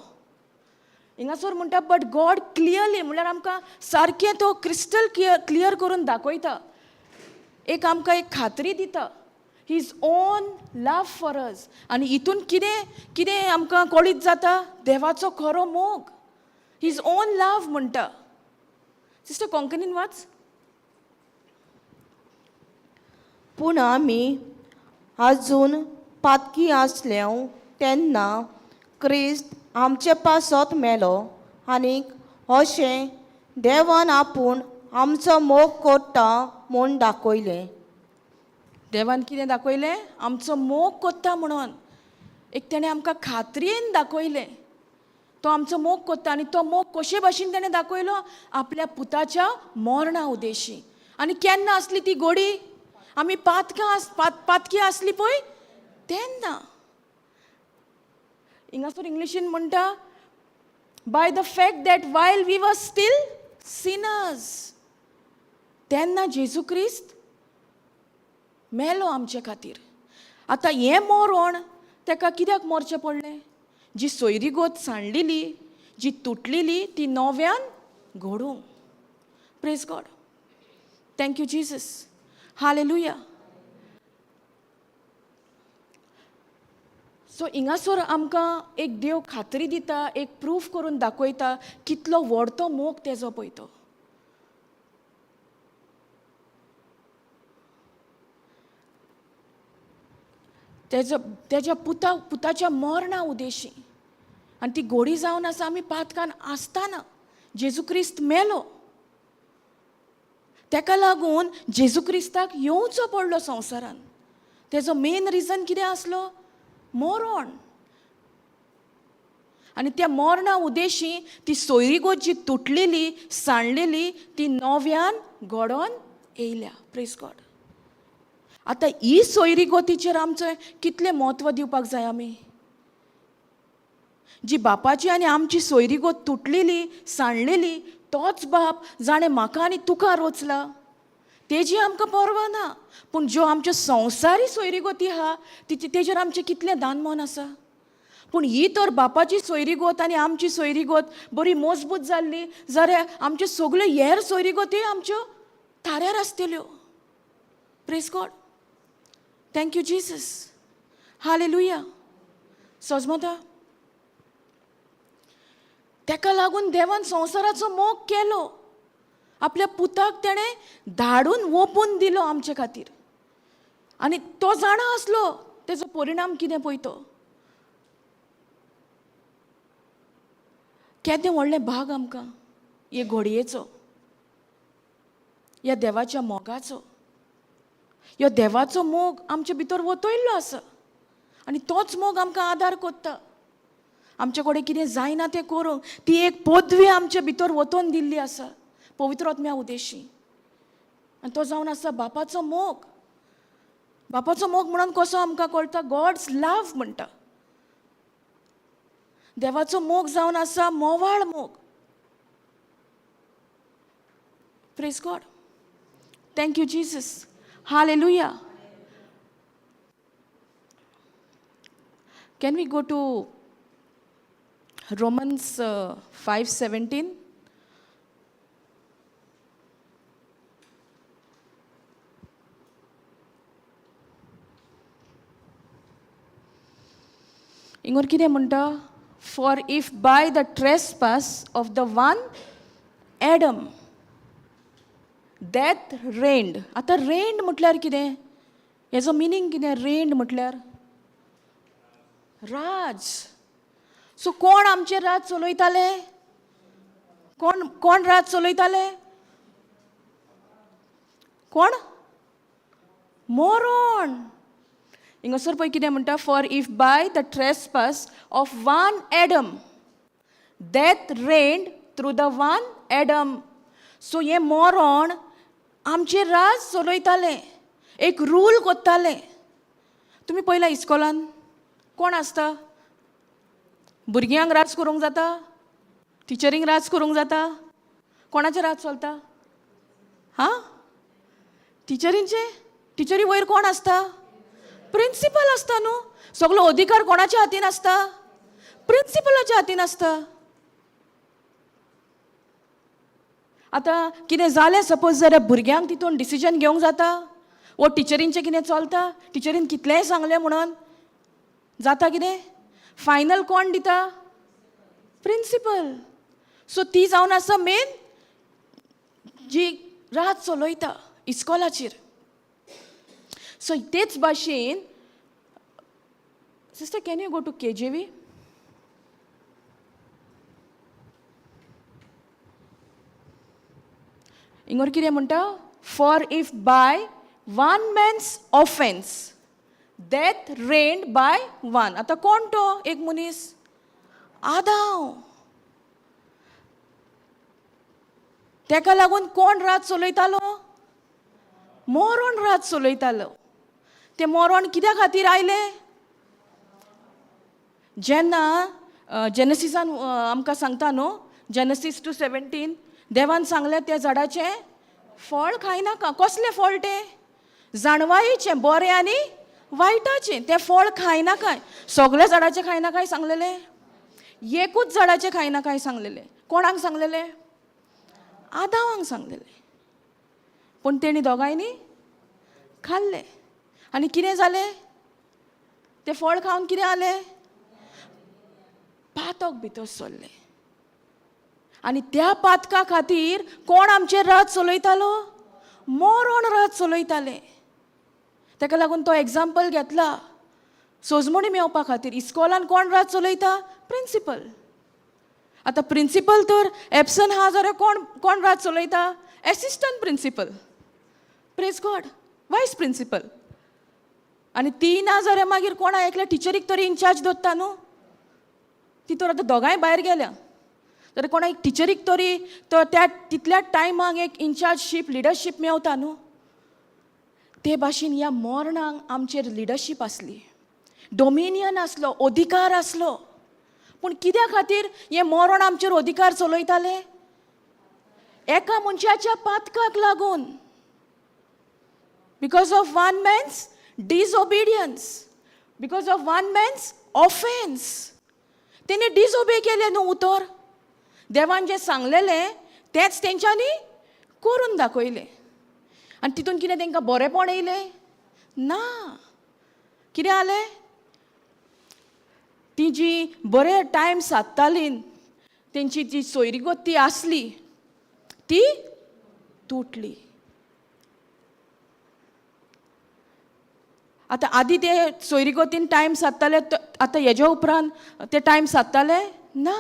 हिंगासर म्हणटा बट गॉड क्लियरली, म्हणल्यार आमकां सारकें तो क्रिस्टल क्लियर करून दाखयता, एक आमकां एक खात्री दिता his own love for us. आनी हितून कितें कितें आमकां कळीत जाता? देवाचो खरो मोग, his own लव म्हणटा. सिस्टर, कोंकणीन वाच. पूण आमी आजून पातकी आसल्याव तेन्ना क्रिस्त आमचे पासत मेलो आनीक अशें देवान आपूण आमचो मोग करता म्हूण दाखयलें. देवान कितें दाखयलें? आमचो मोग कोत्ता म्हणून एक तेणें आमकां खात्रेन दाखयलें. तो आमचो मोग कोत्ता आनी तो मोग कशे भाशेन तेणें दाखयलो? आपल्या पुताच्या मरणा उदेशी. आनी केन्ना आसली ती गोडी? आमी पातकां आस पातकी आसली पळय तेन्ना. हिंगासर इंग्लिशीन म्हणटा, by the fact that while we were still sinners, तेन्ना जेजू क्रिस्त मेलो आमचे खातीर. आतां हें मरण ताका कित्याक मरचें पडलें? जी सोयरीगत सांडलेली, जी तुटलेली, ती नव्यान घडूंक. Praise God. Thank you Jesus. Hallelujah. So हिंगासर आमकां एक देव खात्री दिता, एक प्रूफ करून दाखयता कितलो व्हड तो मोग तेजो पळय तो. तेजो तेज्या पुताच्या मरणा उदेशी आनी ती गोडी जावन आसा, आमी पातकान आसतना जेजू क्रिस्त मेलो. तेका लागून जेजू क्रिस्ताक येवचो पडलो संवसारान. तेजो मेन रिजन कितें आसलो? मरण. आनी त्या मरणा उदेशी ती सोयरीगत जी तुटलेली, सांडलेली, ती नव्यान घडोन येयल्या. Praise God. आतां ही सोयरीगतीचेर आमचें कितलें म्हत्व दिवपाक जाय आमी? जी बापाची आनी आमची सोयरीगत तुटलेली, सांडलेली, तोच बाप जाणें म्हाका आनी तुका रोचला, तेजी आमकां पर्वा ना. पूण ज्यो आमच्यो संवसारी सोयरीगती आहा तिचे तेजेर आमचें कितलें दानमन आसा? पूण ही तर बापाची सोयरीगत आनी आमची सोयरीगत बरी मजबूत जाल्ली जाल्यार आमच्यो सगल्यो हेर सोयरीगती आमच्यो थाऱ्यार आसतल्यो. Praise God. Thank you Jesus. Hallelujah. सजमता. तेका लागून देवान संवसाराचो मोग केलो. आपल्या पुताक तेणें धाडून ओंपून दिलो आमचे खातीर. आनी तो जाणा आसलो तेजो परिणाम कितें पळय तो. केदें व्हडलें भाग आमकां हे घोडयेचो, ह्या देवाच्या मोगाचो. ह्यो देवाचो मोग आमचे भितर वतयल्लो आसा आनी तोच मोग आमकां आदार कोत्ता. आमचे कडेन कितें जायना तें करूंक ती एक पदवी आमचे भितर वतोवन दिल्ली आसा पवित्र आत्म्या उदेशी. आनी तो जावन आसा बापाचो मोग. बापाचो मोग म्हणून कसो आमकां कळटा? गॉड्स लव म्हणटा. देवाचो मोग जावन आसा मोवाळ मोग. Praise God. Thank you Jesus. Hallelujah. Can we go to Romans 5:17? इंगोर कितें म्हणटा? For if by the trespass of the one Adam death reigned. आतां रेंड म्हटल्यार कितें? हेजो मिनींग कितें? रेंड म्हटल्यार राज. सो कोण आमचेर राज चलयताले? कोण कोण राज चलयताले? कोण? मोरोण. हिंगासर पळय कितें म्हणटा, for if by the trespass of one Adam death reigned through the one Adam. So हें मोरोण आमचेर राज चलयतालें, एक रूल कोत्तालें. तुमी पळयला इस्कोलान कोण आसता? भुरग्यांक राज करूंक जाता? टिचरींक राज करूंक जाता? कोणाचें राज चलता? हां, टिचरींचें. टिचरी वयर कोण आसता? प्रिंसिपल आसता न्हू. सगलो अधिकार कोणाच्या हातीन आसता? प्रिंसिपलाच्या हातीन आसता. आतां कितें जालें सपोज जाल्यार भुरग्यांक तितून डिसिजन घेवंक जाता? वो टिचरींचें कितें चलता? टिचरीन कितलेंय सांगलें म्हणून जाता कितें? फायनल कोण दिता? प्रिंसिपल. सो ती जावन आसा मेन जी रात चलयता इस्कोलाचेर. सो तेच भाशेन sister, can you go to KJV? इंगोर कितें म्हणटा? For if by one man's offence death reigned by one. आतां कोण तो एक मनीस? आदाव. तेका लागून कोण रात चलयतालो? मोरोण रात चलयतालो. तें मोरोण कित्या खातीर आयलें? जेन्ना जेनसिसान आमकां सांगता न्हू, जेनसीस 2:17, देवान सांगलें त्या झाडाचें फळ खायनाका. कसलें फळ तें? जाणवायेचें, बरें आनी वायटाचें. तें फळ खायनाकाय. सगल्या झाडाचें खायनाकाय सांगलेलें? एकूच झाडाचें खायनाकाय सांगलेलें. कोणाक सांगलेलें? आदावांक सांगलेलें. पूण तेणी दोगांयनी खाल्लें आनी कितें जालें? तें फळ खावन कितें जालें? पातक भितर सरलें. आनी त्या पातका खातीर कोण आमचेर राज चलयतालो? मोरोण राज चलयतालें. ताका लागून तो एग्जाम्पल घेतला सोजमणी मेवपा खातीर. इस्कोलान कोण राज चलयता? प्रिंसिपल. आतां प्रिंसिपल तर एबसंट आहा जाल्यार कोण कोण राज चलयता? Assistant principal, praise God, vice principal. आनी ती ना जाल्यार मागीर कोणा एकल्या टिचरीक तरी इन्चार्ज दवरता न्हू. ती तर आतां दोगांय भायर गेल्या, तर कोणा एक टिचरीक तरी तो त्या तितल्या टायमाक एक इन्चार्जशीप, लिडरशीप मेवता न्हू. ते भाशेन ह्या मोरणांक आमचेर लिडरशीप आसली, डोमिनियन आसलो, अधिकार आसलो. पूण कित्या खातीर हें मोरण आमचेर अधिकार चलयताले? एका मनशाच्या पातकाक लागून. Because of one man's disobedience, because of one man's offence. तेणी डिसओबे केलें न्हू उतर. देवान जें सांगलेलें तेंच तेंच्यांनी करून दाखयलें. आनी तितून कितें तेंकां बरेंपण येयलें ना. कितें जालें? ती जी बरे टायम सादताली, तेंची जी सोयरीगत ती आसली ती तुटली. आतां आदी ते सोयरीगतीन टायम सादताले, आतां हेज्या उपरांत ते टायम सादताले ना.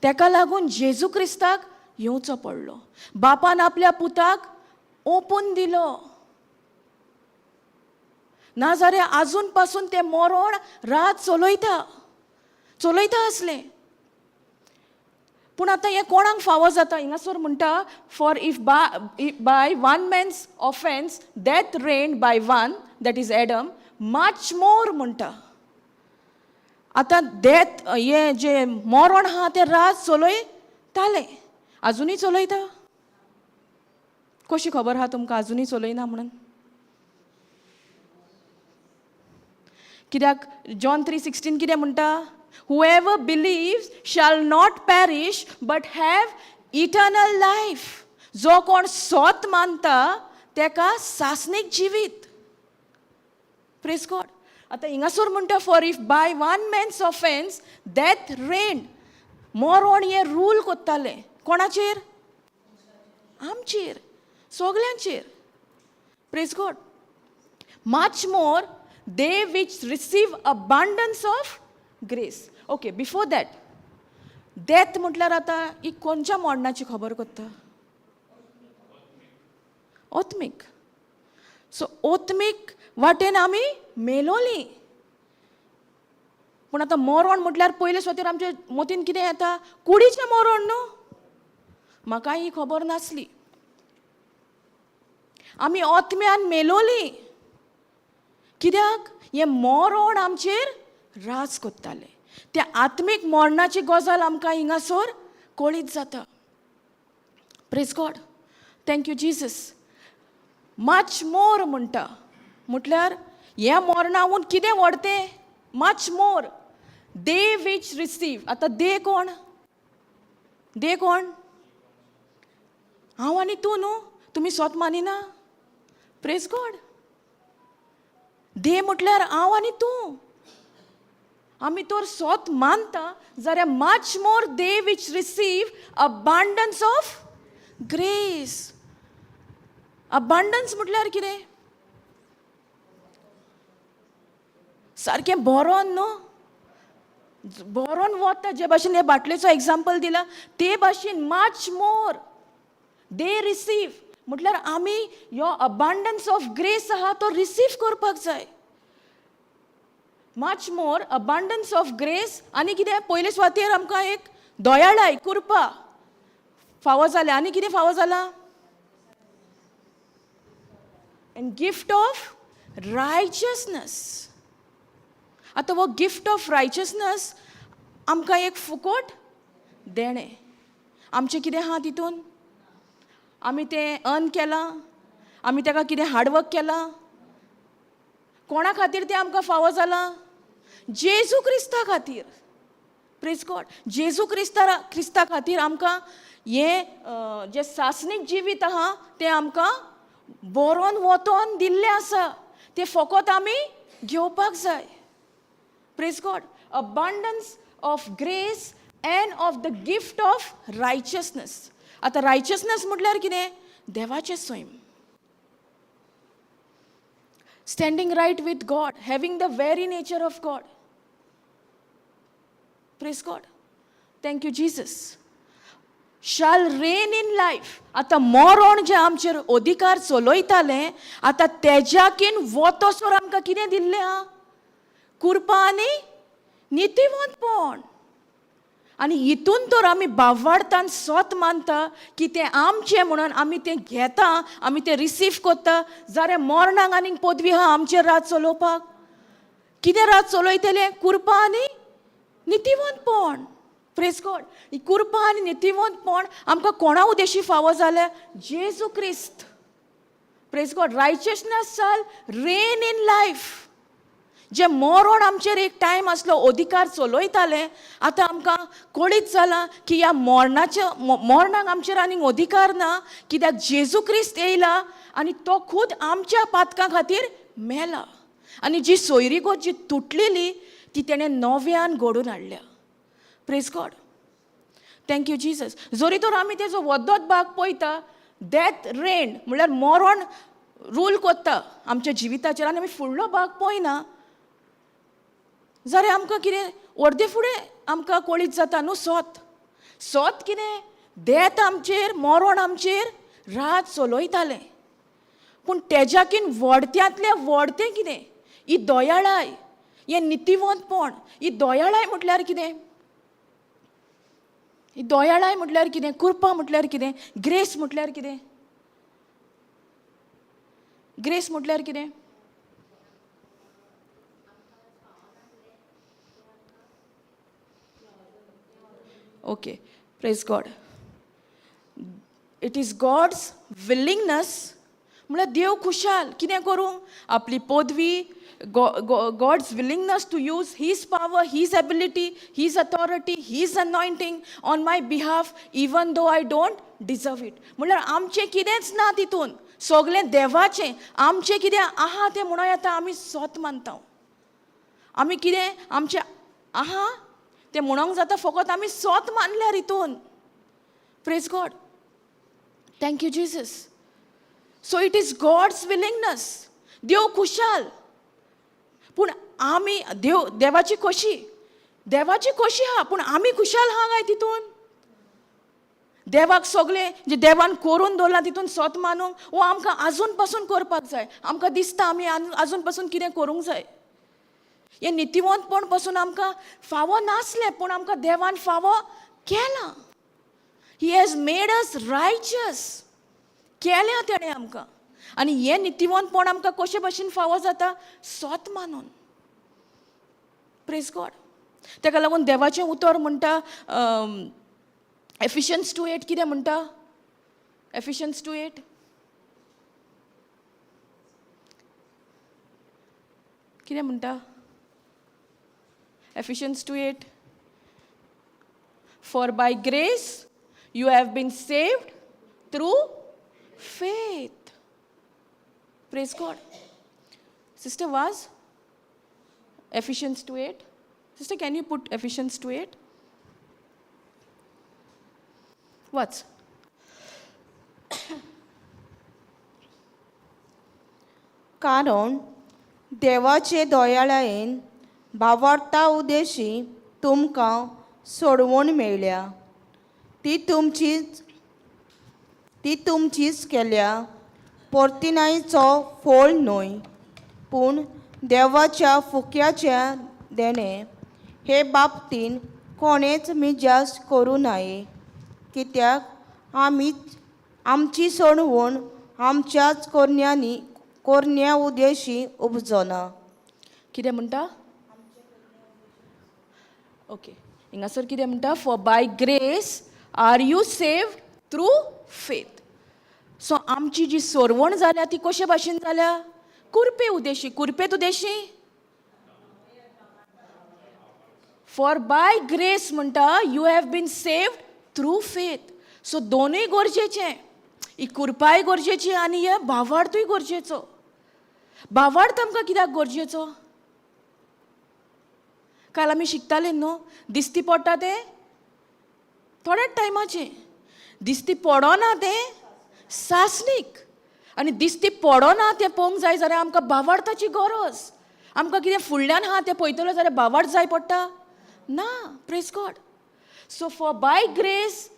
तेका लागून जेजू क्रिस्ताक येवचो पडलो. बापान आपल्या पुताक ओपून दिलो. नाजाल्यार आजून पासून तें मोरोण रात चलयता चलयता आसलें. पूण आतां हें कोणाक फावो जाता? हिंगासर म्हणटा, for if by one man's offence death reigned by one, that is Adam, much more म्हणटा. आतां डेथ हें जें मोरोण आहा तें राज चलयतालें, आजुनूय चलयता. कशी खबर आहा तुमकां आजुनूय चलयना म्हणून? कित्याक जॉन 3:16 कितें म्हणटा? Whoever believes shall not perish but have eternal life. जो कोण सोत मानता तेका सासणीक जिवीत. Praise God. आतां हिंगासर म्हणटा, for if by one man's offence death reigned, मरोण हें रूल कोत्तालें कोणाचेर? आमचेर, सगल्यांचेर. Praise God. Much more they which receive abundance of grace. Okay, before that, death म्हटल्यार आतां ही कोणच्या मोडणाची खबर करता? ओत्मीक. सो ओत्मीक वाटेन आमी मेलोली. पूण आतां मरण म्हटल्यार पयले सुवातेर आमचे मतीन कितें येता? कुडीचें मरण न्हू. म्हाका ही खबर नासली. आमी ओत्म्यान मेलोली कित्याक? हें मरण आमचेर राज कोत्तालें. त्या आत्मीक मरणाची गजाल आमकां हिंगासर कळीत जाता. Praise God, thank you Jesus. Much more म्हणटा, म्हटल्यार हें मरणावून कितें व्हडतें? Much more they which receive. आतां दे कोण? दे कोण? हांव आनी तूं न्हू. तुमी सोत मानिना? Praise God. दे म्हटल्यार हांव आनी तूं. आमी तर सोत मानता जाल्यार much more they which receive abundance of grace. Abundance म्हटल्यार कितें? सारकें बरोन न्हू, बरोन वता. जे भाशेन हे बाटलेचो एग्जाम्पल दिला ते भाशेन मच मोर they receive म्हटल्यार आमी ह्यो अबांडन्स ऑफ ग्रेस आहा तो रिसीव करपाक जाय. Much more abundance of grace आनी कितें? पयले सुवातेर आमकां एक दयाळाय, कृपा फावो जालें. आनी कितें फावो जालां? And gift of righteousness. आतां हो गिफ्ट ऑफ रायचसनस आमकां एक फुकोट देणें. आमचें कितें आहा तितून? आमी तें अर्न केलां? आमी ताका कितें हार्डवर्क केलां? कोणा खातीर तें आमकां फावो जालां? जेजू क्रिस्ता खातीर. Praise God. जेजू क्रिस्ता खातीर आमकां हें जें सासणीक जिवीत आहा तें आमकां बरोन वतोन दिल्लें आसा. तें फकत आमी घेवपाक जाय. Praise God. Abundance of grace and of the gift of righteousness. आतां रायचसनस म्हटल्यार कितें? देवाचें सैम, standing right with God, having the very nature of God. Praise God, thank you Jesus. Shall reign in life. आतां मरण जें आमचेर अधिकार चलयतालें, आतां तेज्याकीन वतसर आमकां कितें दिल्लें आहा? कुरपा आनी नितीवंतपण. आनी हितून तर आमी बावाडतान सोत मानता की तें आमचें म्हणून आमी तें घेता, आमी तें रिसीव करता, जाल्यार मरणाक आनीक पदवी आहा आमचेर रात चलोवपाक? कितें रात चलयतलें? कुरपा आनी नितीवंतपण. Praise God. ही कुरपा आनी नितीवंतपण आमकां कोणा उद्देशी फावो जाल्या? जेजू क्रिस्त. Praise God. Righteousness shall reign in life. जे मरण आमचेर एक टायम आसलो अधिकार चलयताले, आतां आमकां कळीत जालां की ह्या मरणाच्या मरणाक आमचेर आनीक अधिकार ना, कित्याक जेजू क्रिस्त येयला आनी तो खूद आमच्या पातकां खातीर मेला आनी जी सोयरीगत जी तुटलेली ती तेणें नव्यान घडोवन हाडल्या. Praise God, thank you Jesus. जरी तर आमी तेजो वद्दत भाग पळयता, डेथ रेन म्हणल्यार मरण रूल कोत्ता आमच्या जिविताचेर आनी आमी फुडलो भाग पळयना जाल्यार आमकां कितें अर्दे फुडें आमकां कळीत जाता न्हू सोत. सोत कितें? डेथ आमचेर, मरण आमचेर रात चलयतालें, पूण तेज्याकीन व्हडत्यांतलें व्हडतें कितें? ही दयाळाय, हें नितीवंतपण. ही दयाळाय म्हटल्यार कितें? ही दयाळाय म्हटल्यार कितें? कृपा म्हटल्यार कितें? ग्रेस म्हटल्यार कितें? ग्रेस म्हटल्यार कितें? Okay, praise God. It is God's willingness, म्हळ्यार देव खुशाल कितें करूंक आपली पदवी. God's willingness to use his power, his ability, his authority, his anointing on my behalf, even though I don't deserve it. म्हणल्यार आमचें कितेंच ना तितून, सगळें देवाचें. आमचें कितें आहा तें म्हणूं येता आमी सोत मानता. आमी कितें आमचें आहा तें म्हणोंक जाता फकत आमी सोत मानल्यार हितून. Praise God. Thank you Jesus. So it is God's willingness. देव खुशाल, पूण आमी देव देवाची खोशी, देवाची खोशी आहा, पूण आमी खुशाल आहा काय तितून? देवाक सगळें जे देवान करून दवरलां तितून सोत मानूंक वो आमकां आजून पासून करपाक जाय? आमकां दिसता आमी आजून पासून कितें करूंक जाय. हें नितिवंतपण पासून आमकां फावो नासलें, पूण आमकां देवान फावो केलां. He has made us righteous केल्या तेणें आमकां. आनी हें नितिवंतपण आमकां कशे भशेन फावो जाता? सोत मानून. प्रेज गॉड. ताका लागून देवाचें उतर म्हणटा, एफिशियन्स 2:8 कितें म्हणटा? एफिशियन्स 2:8 कितें म्हणटा? Ephesians 2:8, for by grace you have been saved through faith. Praise God. Sister Vaz, Ephesians 2:8. Sister, can you put Ephesians 2:8? वाच. कारण देवाचे दयाळायेन भावार्ता उदेशी तुमकां सोडवण मेळ्ळ्या. ती तुमचीच केल्या पोर्तिनायचो फळ न्हय, पूण देवाच्या फुक्याच्या देणें. हे बाबतीन कोणेच मिजास करूं नये, कित्याक आमी आमची सोडवण आमच्याच कोरण्या उदेशी उपजना. कितें म्हणटा? ओके, हिंगासर कितें म्हणटा? For by grace are you saved through faith. So आमची जी सोरवण जाल्या ती कशे भाशेन जाल्या? कुरपे Udeshi. कुरपेत Udeshi. For by grace म्हणटा you have been saved through faith. So दोनूय गरजेचे. ही कुरपाय गरजेची आनी हे भावार्थूय गरजेचो. भावार्थ आमकां कित्याक गरजेचो? काल आमी शिकताले न्हू, दिसती पडटा तें थोड्याच टायमाचें, दिसती पडना तें सासणीक. आनी दिसती पडना तें पळोवंक जाय जाल्यार आमकां भावार्थाची गरज. आमकां कितें फुडल्यान आहा तें पळयतलो जाल्यार भावार्थ जाय पडटा ना. Praise God. So for by grace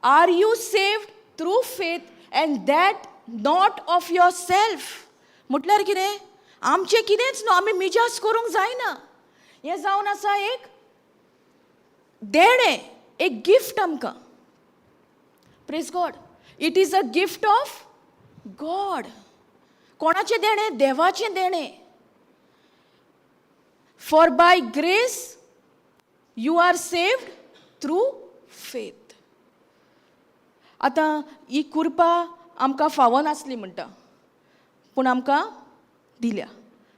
are you saved through faith, and that not of yourself. म्हटल्यार कितें? आमचें कितेंच न्हू, आमी मिजास करूंक जायना. हें जावन आसा एक देणें, एक गिफ्ट आमकां. Praise God. It is a gift of God. कोणाचें देणें? देवाचें देणें. For by grace you are saved through faith. आतां ही कुरपा आमकां फावो नासली म्हणटा, पूण आमकां दिल्या.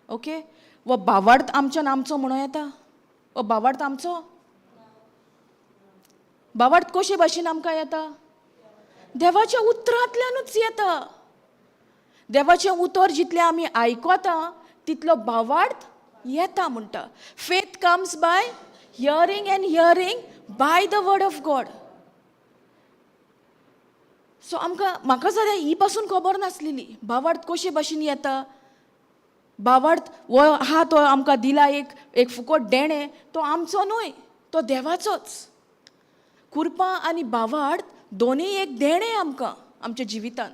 ओके, वो भावार्थ आमच्यान आमचो म्हणूं येता? वो भावार्थ आमचो? भावार्थ कशे भाशेन आमकां येता? देवाच्या उतरांतल्यानूच येता. देवाचें उतर जितलें आमी आयकता तितलो भावार्थ येता म्हणटा. Faith comes by hearing and hearing by the word of God. So आमकां, म्हाका जाल्यार ही पासून खबर नासलेली भावार्थ कशे भाशेन येता. भावार्थ हो आहा तो आमकां दिला एक एक फुकट देणें, तो आमचो न्हय, तो देवाचोच. कुरपा आनी भावार्थ दोनूय एक देणें आमकां आमच्या जिवितान.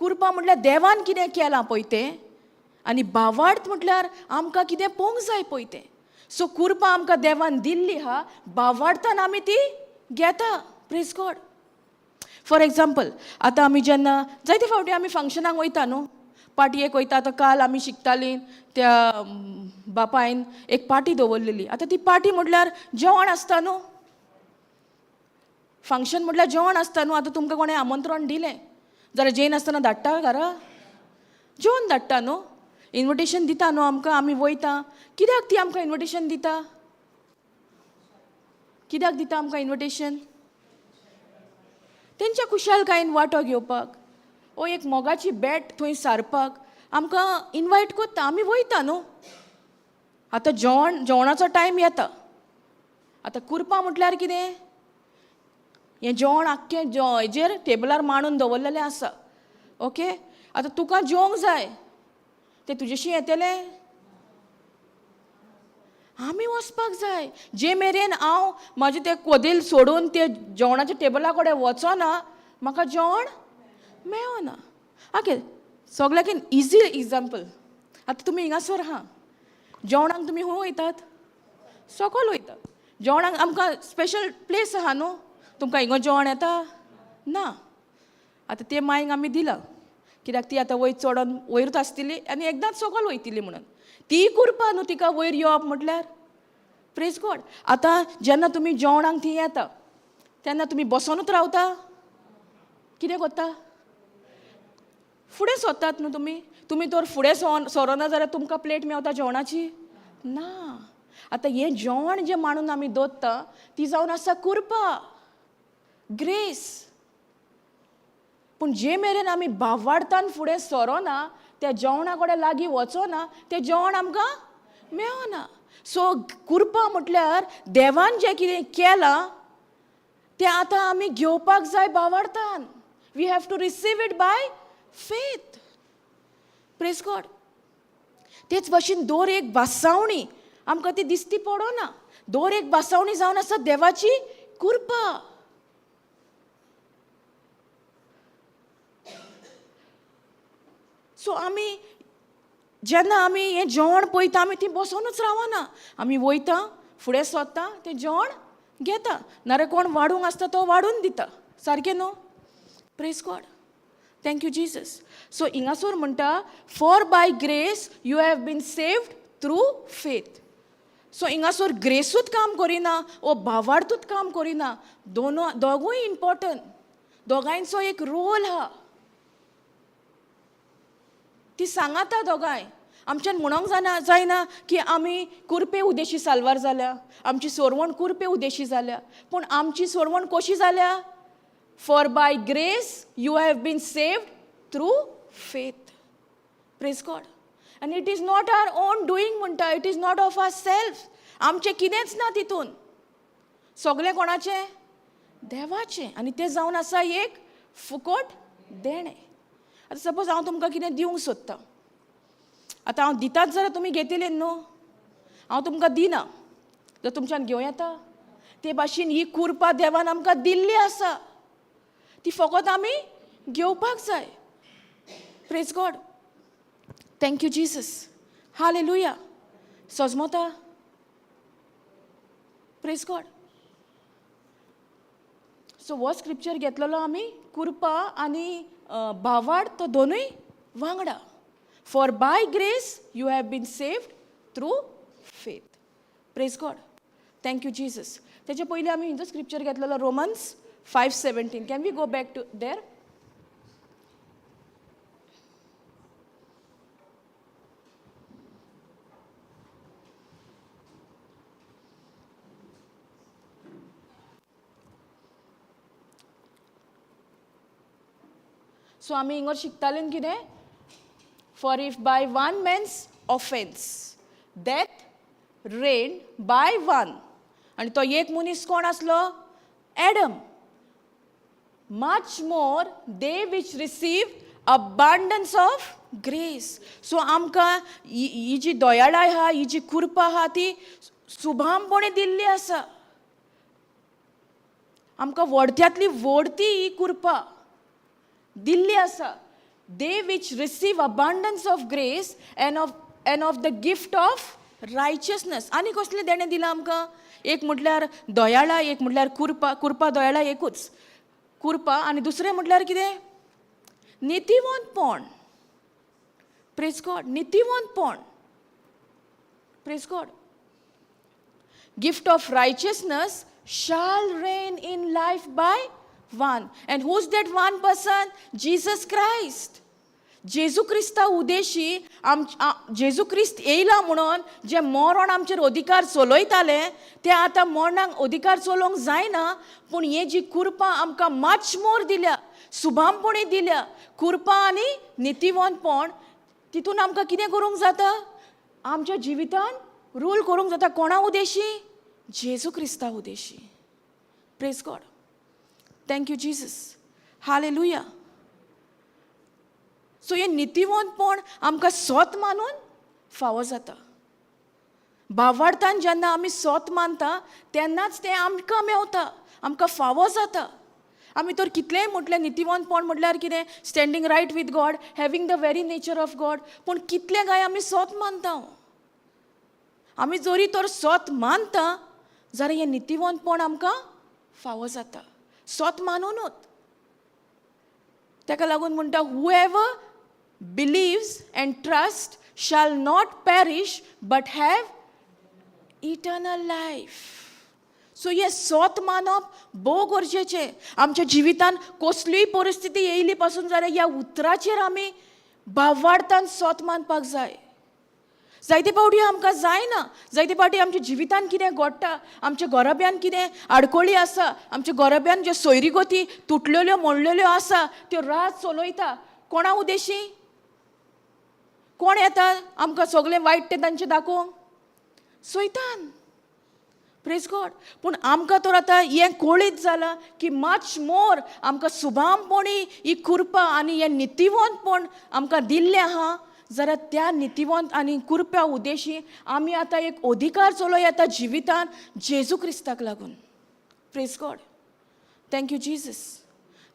कुरपा म्हटल्यार देवान कितें केलां पळय तें, आनी भावार्थ म्हटल्यार आमकां कितें पळोवंक जाय पळय तें. सो कुरपा आमकां देवान दिल्ली आहा, भावार्थान आमी ती घेता. प्रेज गॉड. फॉर एग्जाम्पल, आतां आमी जेन्ना जायते फावटी आमी फंक्शनाक वयता न्हू, पार्टयेक वयता. आतां काल आमी शिकतालीं, त्या बापायन एक पार्टी दवरलेली. आतां ती पार्टी म्हटल्यार जेवण आसता न्हू, फंक्शन म्हटल्यार जेवण आसता न्हू. आतां तुमकां कोणें आमंत्रण दिलें जाल्यार जेयनासतना आसतना धाडटा घरा? जेवन धाडटा न्हू. इनविटेशन दिता न्हू आमकां, आमी वयता. कित्याक ती आमकां इनविटेशन दिता? कित्याक दिता आमकां इनविटेशन? तेंच्या खुशालकायेन वांटो घेवपाक ओ एक मोगाची भेट थंय सारपाक आमकां इनवायट करता. आमी वयता न्हू. आतां जेवण, जेवणाचो टायम येता. आतां कुरपा म्हटल्यार कितें? हें जेवण आख्खें हेजेर टेबलार मांडून दवरलेलें आसा. ओके, आतां तुका जेवंक जाय, तें तुजेशी येतलें? आमी वचपाक जाय. जे मेरेन हांव म्हाजें तें कदेल सोडून ते जेवणाच्या टेबला कडेन वचना, म्हाका जेवण मेळना. ओके, सगळ्याकीन इजी एग्जाम्पल. आतां तुमी हिंगासर आहा, जेवणाक तुमी खंय वयतात? सकल वयतात जेवणाक. आमकां स्पेशल प्लेस आहा न्हू. तुमकां हिंगा जेवण येता ना. आतां ते मायक आमी दिलां कित्याक ती आतां वयर चडोन वयरूच आसतली आनी एकदांच सकल वयतली म्हणून. ती कुरपा न्हू तिका वयर येवप म्हटल्यार. प्रेज गॉड. आतां जेन्ना तुमी जेवणाक थंय येता तेन्ना तुमी बसोनूच रावता? कितें करता? फुडें सोदतात न्हू तुमी. तुमी तर फुडें सोरोना जाल्यार तुमकां प्लेट मेवता जेवणाची ना. आतां हें जेवण जें मांडून आमी दवरता ती जावन आसा कुरपा, ग्रेस. पूण जे मेरेन आमी भावार्थान फुडें सरोना, त्या जेवणा कडेन लागीं वचोना, तें जेवण आमकां मेळना. सो कुरपा म्हटल्यार देवान जें कितें केलां तें आतां आमी घेवपाक जाय भावार्थान. We have to receive it by faith. Praise God. तेच भाशेन दर एक भासावणी आमकां ती दिसती पडना. दर एक भासावणी जावन आसा देवाची कुरपा. सो आमी जेन्ना आमी हें जेवण पळयता, आमी ती बसोनूच रावना. आमी वयता, फुडें सोदता, तें जेवण घेता. नाजाल्यार कोण वाडूंक आसता तो वाडून दिता. सारकें न्हू? Praise God. Thank you Jesus. So हिंगासर म्हणटा, for by grace you have been saved through faith. So हिंगासर ग्रेसूच काम करिना ओ भावार्थूच काम करिना. दोनो दोगूय इम्पोर्टंट. दोगांयचो एक रोल आहा. ती सांगाता दोगांय. आमच्यान म्हणोंक जायना, जायना की आमी कुरपे उदेशी साल्वार जाल्या, आमची सोरवण कुरपे उदेशी जाल्या. पूण आमची सोरवण कशी जाल्या? For by grace you have been saved through faith. Praise God. आनी it is not our own doing म्हणटा. It is not of our self. आमचें कितेंच ना तितून. सगळें कोणाचें? देवाचें. आनी तें जावन आसा एक फुकट देणें. आतां सपोज हांव तुमकां कितें दिवंक सोदतां. आतां हांव दिताच जाल्यार तुमी घेतले न्हू. हांव तुमकां दिना जाल्यार तुमच्यान घेवं येता? ते भाशेन ही कुरपा देवान आमकां दिल्ली आसा, ती फकत आमी घेवपाक जाय. Praise God. Thank you Jesus. Hallelujah. सजमता? Praise God. So हो स्क्रिप्चर घेतलेलो आमी, कुरपा आनी भावार्थ तो दोनूय वांगडा. For by grace you have been saved through faith. Praise God. Thank you Jesus. तेच्या पयलीं आमी हिंदू स्क्रिप्चर घेतलेलो, Romans 5:17. Can we go back to there? So आमी हिंगर शिकताले कितें? For if by one man's offence death reigned by one, आनी तो एक मनीस कोण आसलो? Adam. Much more they which receive abundance of grace. So आमकां ही ही जी दयाळाय आहा, ही जी कृपा आहा, ती सुभामपणे दिल्ली आसा आमकां. व्हडत्यांतली व्हडती ही कृपा दिल्ली आसा. They which receive abundance of grace and of the gift of righteousness. आनी कसलें देणें दिलां आमकां? एक म्हटल्यार दयाळा, एक म्हटल्यार कुरपा. कुरपा दयाळा एकूच कुरपा. आनी दुसरें म्हटल्यार कितें? नितीवंतपण. प्रेज गॉड. नितीवंतपण. Praise God. Gift of righteousness shall reign in life by one. And who's that one person? Jesus Christ. जेजू क्रिस्ता उदेशी आम जेजू क्रिस्त येयला म्हणून जे मरण आमचेर अधिकार चलयताले ते आतां मरणाक अधिकार चलोवंक जायना. पूण हे जी कुरपा आमकां मच मोर दिल्या, सुभामपणी दिल्या, कुरपा आनी नितीवंतपण, तितून आमकां कितें करूंक जाता आमच्या जिवितान? रूल करूंक जाता. कोणा उदेशी? जेजू क्रिस्ता Udeshi. Praise God. Thank you Jesus. Hallelujah. So हें नितीवंतपण आमकां सोत मानून फावो जाता. भावार्थान जेन्ना आमी सोत मानता तेन्नाच तें आमकां मेवता, आमकां फावो जाता. आमी तर कितलेंय म्हटलें नितीवंतपण म्हटल्यार कितें? Standing right with God, having the very nature of God. पूण कितलें काय आमी सोत मानता? आमी जरी तर सोत मानता जाल्यार हें नितीवंतपण आमकां फावो जाता सोत मानुनूच. ताका लागून म्हणटा, "Whoever believes and trust shall not perish but have eternal life." So हें सोत मानप भोव गरजेचें. आमच्या जिवितान कसलीय परिस्थिती येयली पासून जाल्यार ह्या उतराचेर आमी भावार्थान सोत मानपाक जाय. जायते फावटी आमकां जायना. जायते फावटी आमच्या जिवितान कितें घडटा, आमच्या घराब्यान कितें आडखळी आसा, आमच्या घराब्यान ज्यो सोयरीगती तुटलेल्यो मोडलेल्यो आसा, त्यो रात चलयता. कोणा उदेशी? कोण येता आमकां सगळें वायट तें तांचें दाखोवंक? सैतान. Praise God. पूण आमकां तर आतां हें कळीत जालां की मच मोर आमकां सुभामपणी ही कृपा आनी हें नितीवंतपण आमकां दिल्लें आहा, जाल्यार त्या नितीवंत आनी कृप्या उद्देशी आमी आतां एक अधिकार चलो येता जिवितान जेजू क्रिस्ताक लागून. Praise God. Thank you Jesus.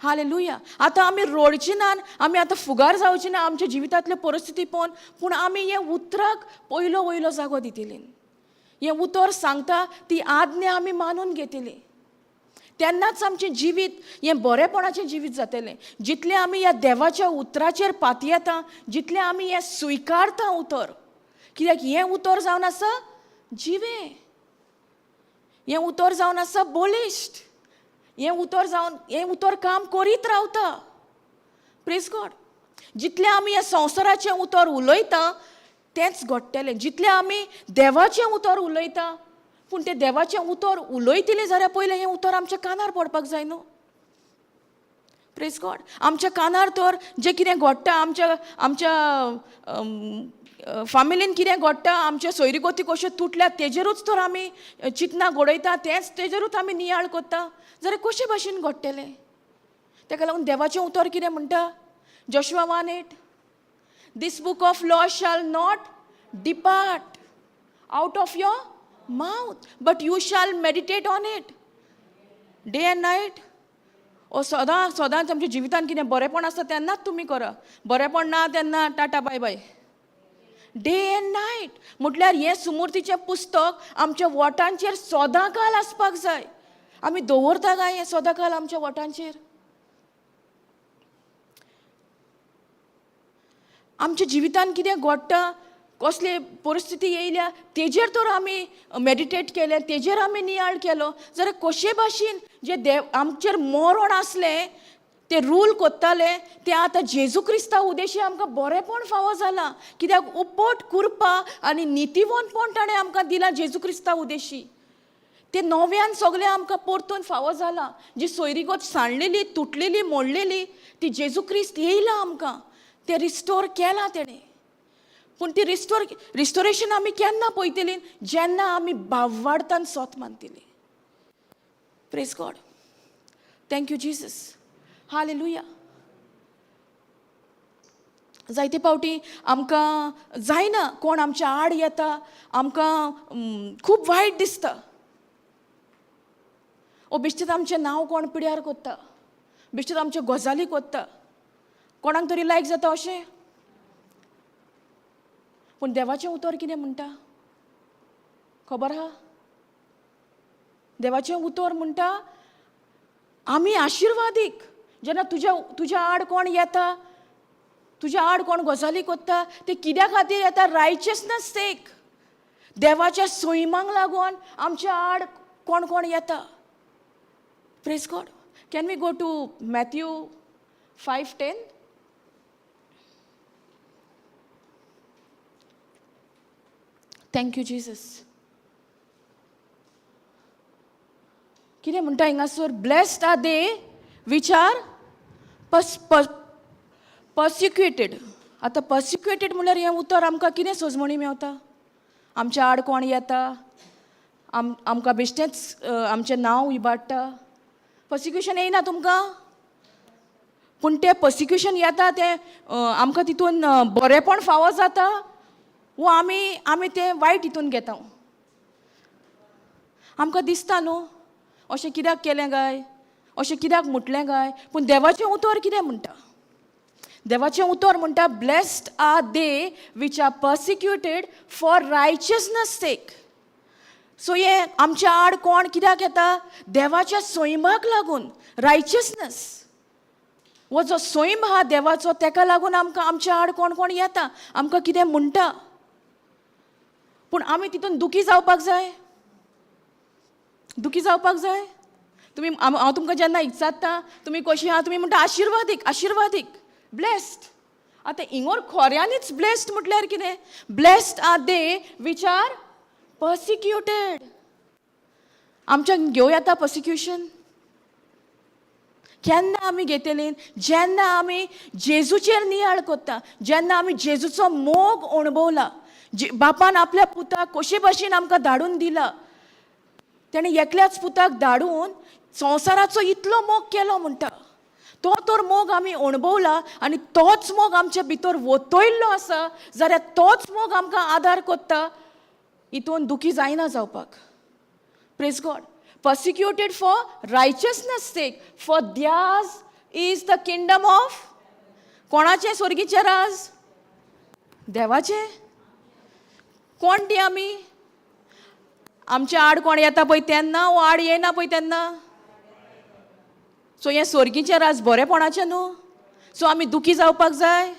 Hallelujah. आतां आमी रोडची ना, आमी आतां फुगार जावची ना आमच्या जिवितांतल्यो परिस्थिती पळोवन, पूण आमी हे उतराक पयलो वयलो जागो दितली. हें उतर सांगता ती आज्ञा आमी मानून घेतली, तेन्नाच आमचें जिवीत हें बरेपणाचें जिवीत जातलें. जितलें आमी ह्या देवाच्या उतराचेर पातयेता, जितलें आमी हें स्विकारता उतर, कित्याक हें उतर जावन आसा जिवें, हें उतर जावन आसा बलिश्ट, हें उतर जावन हें उतर काम करीत रावता. Praise God. जितलें आमी ह्या संवसाराचें उतर उलयता तेंच घडटलें. जितलें आमी देवाचें उतर उलयता, पूण तें देवाचें उतर उलयतलें जाल्यार पयलें हें उतर आमच्या कानार पडपाक जाय न्हू? Praise God. आमच्या कानार तर जें कितें घडटा, आमच्या आमच्या फामिलीन कितें घडटा, आमच्या सोयरीगती कश्यो तुटल्या, तेजेरूच तर आमी चिंतना घडयता, तेंच तेजेरूच आमी नियाळ करता जाल्यार कशे भाशेन घडटलें? ताका लागून देवाचें उतर कितें म्हणटा? Joshua 1:8, "This book of law shall not depart out of your mouth, but you shall meditate on it day and night." ओ सदां सदांच आमच्या जिवितान कितें बरेंपण आसता तेन्नाच तुमी करा, बरेंपण ना तेन्ना tata bye bye. Day and night म्हटल्यार हें सुमूर्तीचें पुस्तक आमच्या वोटांचेर सदां काल आसपाक जाय. आमी दवरता काय हें सदां काल आमच्या वोटांचेर? आमच्या जिवितान कितें घडटा, कसली परिस्थिती येयल्या, तेजेर तर आमी मेडिटेट केलें, तेजेर आमी नियाळ केलो जाल्यार कशे भाशेन जे देव आमचेर मरण आसलें, ते रूल कोत्ताले, ते आतां जेजू क्रिस्ता उदेशी आमकां बरेंपण फावो जालां, कित्याक उपट कृपा आनी नितीवंतपण ताणें आमकां दिलां जेजू क्रिस्ता उदेशी. ते नव्यान सगळें आमकां परतून फावो जालां. जी सोयरीगत सांडलेली, तुटलेली, मोडलेली, ती जेजू क्रिस्त येयला आमकां तें रिस्टोर केलां तेणें. पूण ती रिस्टोरेशन आमी केन्ना पळयतली? जेन्ना आमी भावार्थान सोत मानतली. Praise God. Thank you Jesus. Hallelujah. जायते फावटी आमकां जायना, कोण आमच्या आड येता, आमकां खूब वायट दिसता. ओ बेश्टेच आमचें नांव कोण पिड्यार कोत्ता, बेश्टेच आमच्यो गजाली कोत्ता, कोणाक तरी लायक जाता अशें. पूण देवाचें उतर कितें म्हणटा खबर आहा? देवाचें उतर म्हणटा आमी आशिर्वादीक जेन्ना तुज्या आड कोण येता, तुज्या आड कोण गजाली कोत्ता. ते कित्या खातीर येता? रायचसनस सेक. देवाच्या सैमांक लागून आमच्या आड कोण कोण येता. Praise God. Can we go to Matthew 5:10? Thank you Jesus. कितें म्हणटा हिंगासर? Blessed are they which are persecuted. आतां पर्सिक्युटेड म्हणल्यार हें उतर आमकां कितें सजमणी मेवता? आमच्या आड कोण येता, आमकां बेश्टेंच आमचें नांव इबाडटा. पर्सिक्युशन येयना तुमकां? पूण तें पर्सिक्युशन येता तें आमकां तितून बरेंपण फावो जाता वो आमी तें वायट हितून घेता? आमकां दिसता न्हू अशें कित्याक केलें काय, अशें कित्याक म्हटलें काय. पूण देवाचें उतर कितें म्हणटा? देवाचें उतर म्हणटा, blessed are they which are persecuted for righteousness sake. So हें आमच्या आड कोण कित्याक येता? देवाच्या सैमाक लागून. रायचियसनस हो जो सैम आहा देवाचो, तेका लागून आमकां आमच्या आड कोण कोण येता, आमकां कितें म्हणटा. पूण आमी तितून दुखी जावपाक जाय? दुखी जावपाक जाय? तुमी, हांव तुमकां जेन्ना विचारता तुमी कशीं आहा, तुमी म्हणटा आशिर्वादीक, आशिर्वादीक, ब्लेस्ड. आतां इंगोर खोऱ्यांनीच ब्लेस्ड म्हटल्यार कितें? Blessed are they which are persecuted. आमच्यान घेवं येता पर्सिक्युशन? केन्ना आमी घेतली? जेन्ना आमी जेजूचेर नियाळ कोत्ता, जेन्ना आमी जेजूचो मोग अणभवला. बापान आपल्या पुताक कशे भाशेन आमकां धाडून दिला. तेणें एकल्याच पुताक धाडून संवसाराचो इतलो मोग केलो म्हणटा. तो तर मोग आमी अणभवला आनी तोच मोग आमच्या भितर वतयल्लो आसा जाल्यार तोच मोग आमकां आदार कोत्ता हितून दुखी जायना जावपाक. Praise God. Persecuted for righteousness sake, for theirs is the kingdom of. कोणाचें स्वर्गीचें राज? देवाचें. कोण ती आमी? आमच्या आड कोण येता पळय तेन्ना वो आड येना पळय तेन्ना? सो हें स्वर्गीचें राज बरेपणाचें न्हू. सो आमी दुखी जावपाक जाय?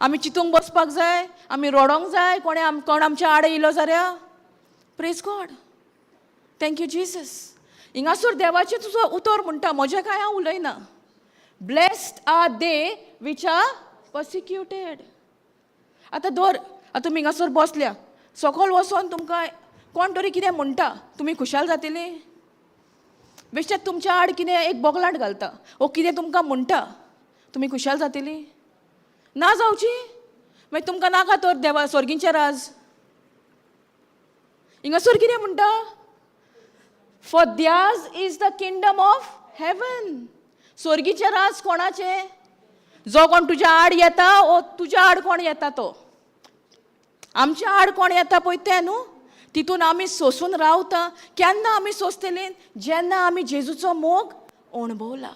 आमी चिंतूंक बसपाक जाय? आमी रडोंक जाय कोणें कोण आमच्या आड येयलो जाल्यार? Praise God, thank you Jesus. हिंगासर देवाचें तुजो उतर म्हणटा, म्हजें कांय हांव उलयना. Blessed are they which are persecuted. आतां दवर, आतां तुमी हिंगासर बसल्या, सकल वचोन तुमकां कोण तरी कितें म्हणटा, तुमी खुशाल जातली? बेश्टें तुमच्या आड कितें एक बोगलाट घालता वो कितें तुमकां म्हणटा, तुमी खुशाल जातली? ना जावची. मागीर तुमकां नाका तर देवा स्वर्गींचें राज. हिंगासर कितें म्हणटा? For theirs is the kingdom of heaven. स्वर्गीचें राज कोणाचें? जो कोण तुज्या आड येता वो तुज्या आड कोण येता तो, आमच्या आड कोण येता पळय तें न्हू, तितून आमी सोंसून रावता. केन्ना आमी सोंसतली? जेन्ना आमी जेजूचो मोग अणभवला.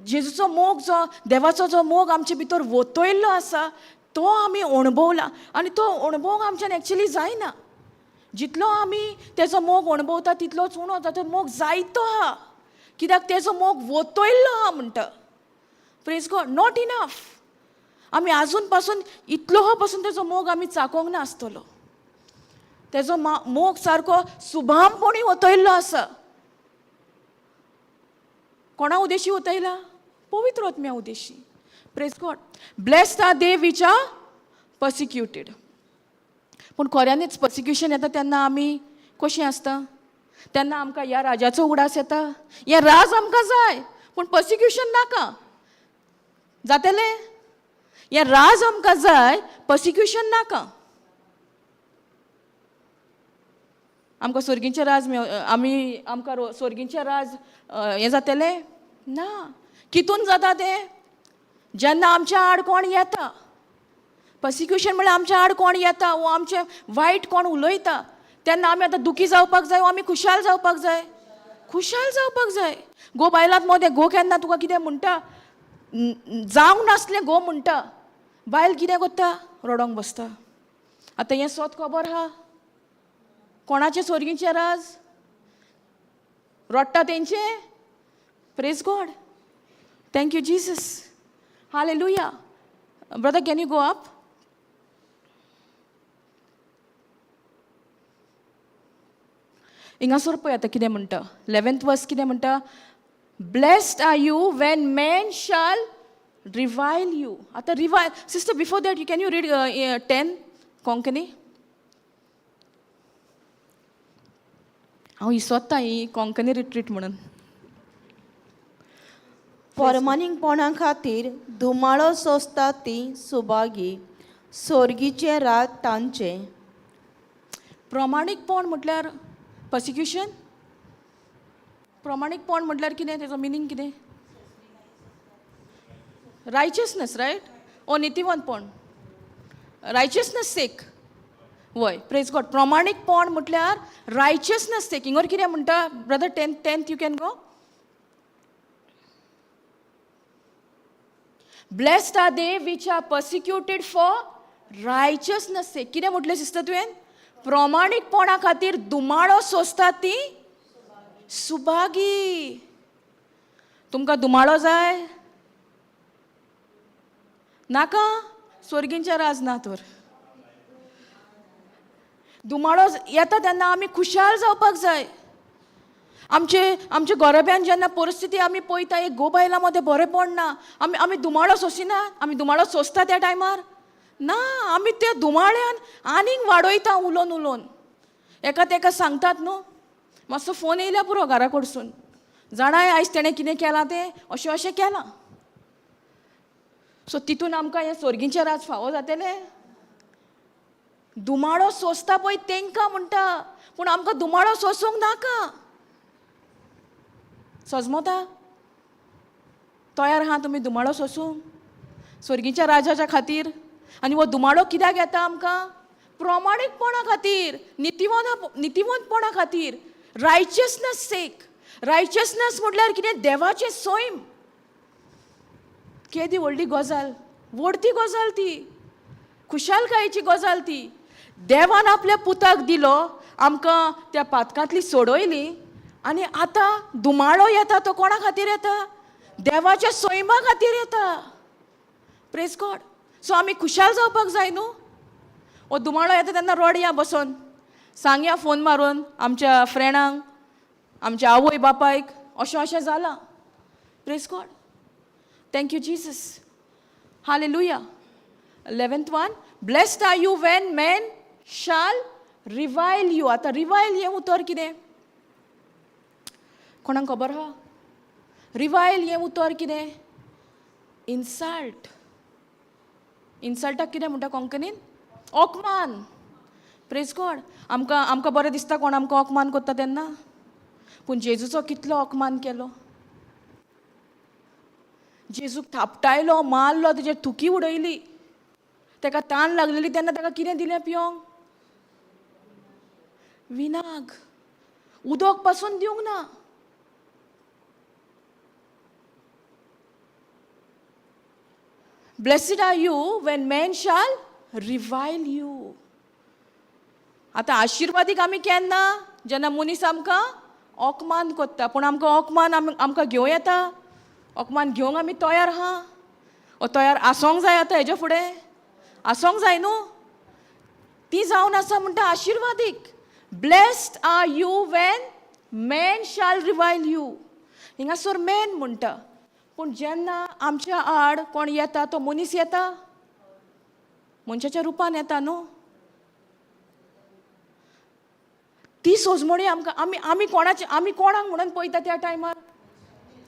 जेजूचो मोग, जो देवाचो जो मोग आमचे भितर वतयल्लो आसा तो आमी अणभवला. आनी तो अणभवंक आमच्यान एक्चुली जायना. जितलो आमी तेजो मोग अणभवता तितलोच उणो. ताचो मोग जायतो आहा, कित्याक तेजो मोग वतयल्लो आहा म्हणटा. Praise God. Not enough. आमी आजून पासून इतलो पासून तेजो मोग आमी चाकोंक ना आसतलो. तेजो मोग सारको सुभामपणी वतयल्लो आसा. कोणा उद्देशी वतयला? पवित्र आत्म्या उद्देशी. Praise God. Blessed are they which are persecuted. पूण खऱ्यांनीच पर्सिक्युशन येता तेन्ना आमी कशीं आसता? तेन्ना आमकां ह्या राजाचो उगडास येता. हें राज आमकां जाय पूण पर्सिक्युशन नाका. जातलें? हें राज आमकां जाय, पर्सिक्युशन नाका. आमकां स्वर्गींचें राज मेव आमी आमकां स्वर्गींचें राज हें जातलें ना. कितून जाता तें? जेन्ना आमच्या आड कोण येता. पर्सिक्युशन म्हणल्यार आमच्या आड कोण येता वो आमचें वायट कोण उलयता तेन्ना आमी आतां दुखी जावपाक जाय वो आमी खुशाल जावपाक जाय? खुशाल जावपाक जाय. गो बायलांत मोदें गो केन्ना तुका कितें म्हणटा, जावंक नासलें गो म्हणटा, बायल कितें करता? रडोंक बसता. आतां हें सोत खबर आहा कोणाचें स्वर्गीचें राज? रडटा तेंचें. Praise God, thank you Jesus, hallelujah. Brother, can you go up? हिंगासर पळय आतां कितें म्हणटा, 11th वर्स कितें म्हणटा? Blessed are you when men shall revile you. आतां revile, sister, before that you can you read 10 Konkani? हांव इसोत्ता ही कोंकणी रिट्रीट म्हणून. परमानीकपणा खातीर धुमाळो सोंसता ती सुभागी, सोर्गीचें राज तांचें. प्रमाणीकपण म्हटल्यार पर्सिक्युशन. प्रमाणीकपण म्हटल्यार कितें? तेजो मिनींग कितें? रायचियसनस, रायट? ओ नितीवंतपण, रायचियसनस सेक. वय, प्रेज गॉड. प्रमाणीकपण म्हटल्यार रायचियसनस सेक. हिंगर कितें म्हणटा brother? Tenth, you can go. Blessed are they which are persecuted for righteousness sake. कितें म्हटलें सिस्टर तुवें? प्रमाणीकपणा खातीर दुमाळो सोंसतात ती सुभागी. तुमकां दुमाळो जाय नाका? स्वर्गींच्या राज ना तर. दुमाळो येता तेन्ना आमी खुशाल जावपाक जाय. आमचे गोरब्यान जेन्ना परिस्थिती आमी पळयता, एक घोव बायलां मदें बरेंपण ना, आमी दुमाळो सोंसिना. आमी दुमाळो सोंसता त्या टायमार? ना. आमी त्या दुमाळ्यान आनीक वाडयता उलोवन उलोवन. एका तेका सांगतात न्हू. मातसो फोन येयल्या पुरो घरा कडसून, जाणाय आयज तेणें कितें केलां तें, अशें अशें केलां. सो तितून आमकां हें स्वर्गींचें राज फावो जातलें? दुमाळो सोंसता पळय तेंकां म्हणटा. पूण आमकां दुमाळो सोंसूंक नाका. सजमता तयार आहा तुमी दुमाळो सोंसूंक स्वर्गीच्या राजाच्या खातीर? आनी हो दुमाळो कित्याक येता आमकां? प्रमाणीकपणा खातीर, नितीवंतपणा खातीर, रायचियसनस सेक. रायचियसनस म्हटल्यार कितें? देवाचें सैम. केदी व्हडली गजाल, व्हडती गजाल ती, खुशालकायेची गजाल ती. देवान आपल्या पुताक दिलो आमकां, त्या पातकांतली सोडयली आनी आतां दुमाळो येता तो कोणा खातीर येता? देवाच्या सैमा खातीर येता. Praise God. सो आमी खुशाल जावपाक जाय न्हू. हो दुमाळो येता तेन्ना रडया बसोन, सांगया फोन मारून आमच्या फ्रेंडांक, आमच्या आवय बापायक, अशें अशें जालां. Praise God. Thank you Jesus. Hallelujah. 11th one, blessed are you when men shall revile you. आतां रिवायल हें उतर कितें? कोणाक खबर आहा रिवायल हें उतर कितें? इन्सल्ट. इन्सल्टाक कितें म्हणटा कोंकणीन? ओकमान. प्रेज गॉड. आमकां बरें दिसता कोण आमकां ओकमान करता तेन्ना? पूण जेजूचो कितलो ओकमान केलो! जेजूक थापटायलो, मारलो, तेजेर थुकी उडयली. ताका तान लागलेली तेन्ना ताका कितें दिलें पियोंक? विनाग. उदक पासून दिवंक ना. Blessed are you when men shall revile you. आतां आशिर्वादीक आमी केन्ना? जेन्ना मनीस आमकां ओकमान कोत्ता. पूण आमकां ओकमान आमकां घेवं येता? ओकमान घेवंक आमी तयार आहा? ओ तयार आसोंक जाय. आतां हेज्या फुडें आसोंक जाय न्हू. ती जावन आसा म्हणटा आशिर्वादीक. Blessed are you when men shall revile you. हिंगासर man म्हणटा, पूण जेन्ना आमच्या आड कोण येता तो मनीस येता, मनशाच्या रुपान येता न्हू. ती सोजमणी आमकां आमी कोणाचे, आमी कोणाक म्हणून पळयता त्या टायमार?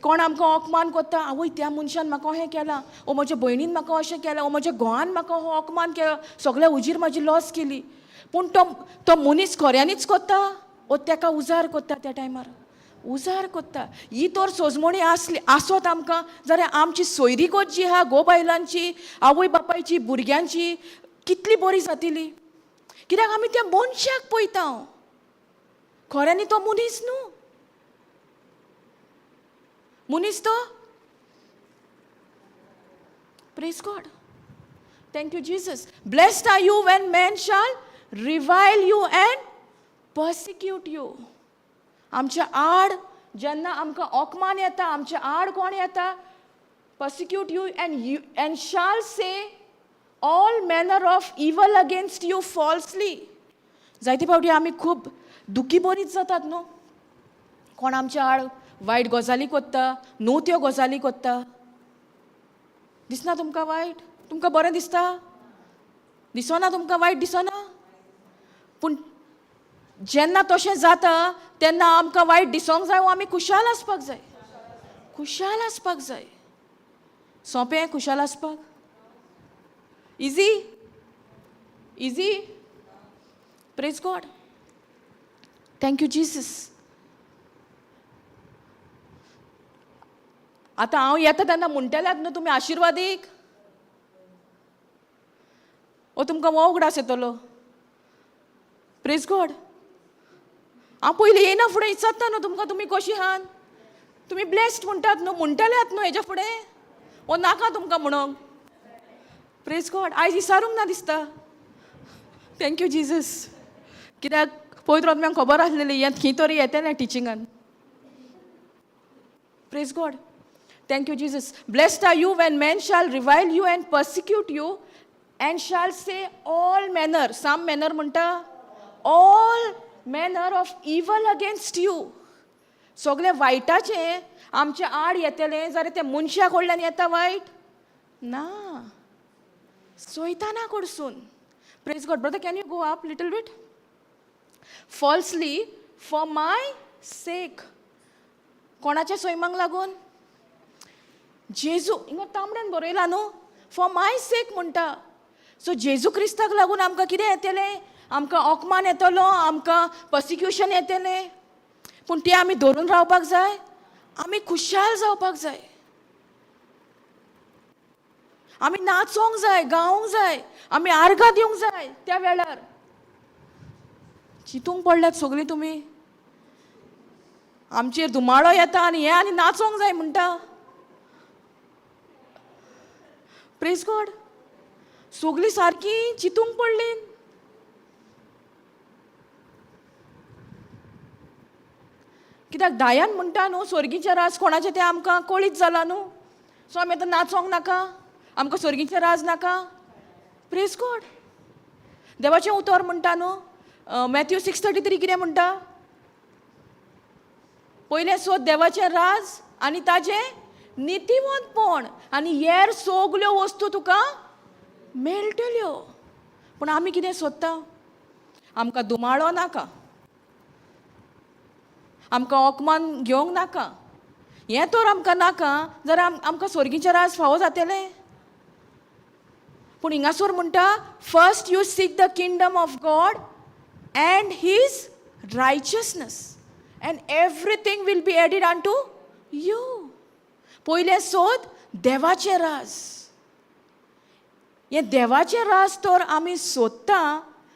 कोण आमकां अपमान करता, आवय त्या मनशान म्हाका अहें केलां, ओ म्हज्या भयणीन म्हाका अशें केलें, ओ म्हज्या घोवान म्हाका हो अपमान केलो, सगळ्या हुजीर म्हाजी लॉस केली. पूण तो तो मनीस खऱ्यांनीच करता ओ तेका उजार करता त्या टायमार? उजार करता. ही तर सोजमणी आसली आसत आमकां जाल्यार आमची सोयरीगत जी आहा, घोव बायलांची, आवय बापायची, भुरग्यांची, कितली बरी जातली. कित्याक आमी त्या मनशाक पळयता. खऱ्यांनी तो मनीस न्हू, मनीस तो. Praise God. Thank you Jesus. Blessed are you when men shall revile you and persecute you. आमच्या आड जेन्ना आमकां ओकमान येता, आमच्या आड कोण येता, persecute you and shall say all manner of evil against you falsely. जायते फावटी आमी खूब दुखी बरीच जातात न्हू. कोण आमच्या आड वायट गजाली कोत्ता, न्हू त्यो गजाली कोत्ता, दिसना तुमकां वायट? तुमकां बरें दिसता? दिसना तुमकां वायट? दिसना? पूण जेन्ना तशें जाता तेन्ना आमकां वायट दिसोंक जाय वो आमी खुशाल आसपाक जाय? खुशाल आसपाक जाय. सोंपें खुशाल आसपाक? Easy easy? Praise God. Thank you Jesus. आतां हांव येता तेन्ना म्हणटल्यात न्हू तुमी आशिर्वादीक, ओ तुमकां हो उगडास येतलो. प्रेज गॉड. हांव पयलीं येयना फुडें विचारता न्हू तुमकां, तुमी कशी आहात, तुमी ब्लेस्ड म्हणटात न्हू, म्हणटल्यात न्हू हेज्या फुडें, ओ नाका तुमकां म्हणोंक. प्रेज गॉड. आयज विसारूंक ना दिसता. Thank you Jesus. कित्याक पवित्र आत्म्यांक खबर आसलेली हें खंय तरी येतलें टिचिंगान. Praise God. Thank you Jesus. Blessed are you when men shall revile you and persecute you and shall say all manner, some manner म्हणटा, all manner of evil against you. सगळें वायटाचें आमच्या आड येतलें जाल्यार तें मनशा कडल्यान येता वायट ना, सोयताना कडसून. Praise God. Brother, can you go up little bit? Falsely for my sake. कोणाच्या सैमाक लागून? जेजू. हिंगा तांबड्यान बरयला न्हू, फॉर my सेक म्हणटा. सो जेजू क्रिस्ताक लागून आमकां कितें येतलें? आमकां अकमान येतलो, आमकां पर्सिक्युशन येतलें, पूण तें आमी धरून रावपाक जाय, आमी खुशाल जावपाक जाय, आमी नाचोंक जाय, गावंक जाय, आमी आर्गां दिवंक जाय. त्या वेळार चिंतूंक पडल्यात सगळीं तुमी. आमचेर धुमाळो येता आनी हें आनी नाचोंक जाय म्हणटा. प्रेज गॉड. सगळीं सारकी चिंतूंक पडली. कित्याक दायान म्हणटा न्हू, स्वर्गीचें राज कोणाचें तें आमकां कळीत जालां न्हू. सो आमी आतां नाचोंक नाका? आमकां स्वर्गीचें राज नाका? प्रेज गॉड. देवाचें उतर म्हणटा न्हू, मॅथ्यू 6:33 कितें म्हणटा? पयलें सोद देवाचें राज आनी ताजें नितीवंतपण आनी हेर सगल्यो वस्तू तुका मेळटल्यो. पूण आमी कितें सोदता? आमकां दुमाळो नाका, आमकां अकमान घेवंक नाका, हें तर आमकां नाका जाल्यार आमकां स्वर्गीचें राज फावो जातलें? पूण हिंगासर म्हणटा, first you seek the kingdom of God and his righteousness and everything will be added unto you. पयलें सोद देवाचें राज. हें देवाचें राज तर आमी सोदता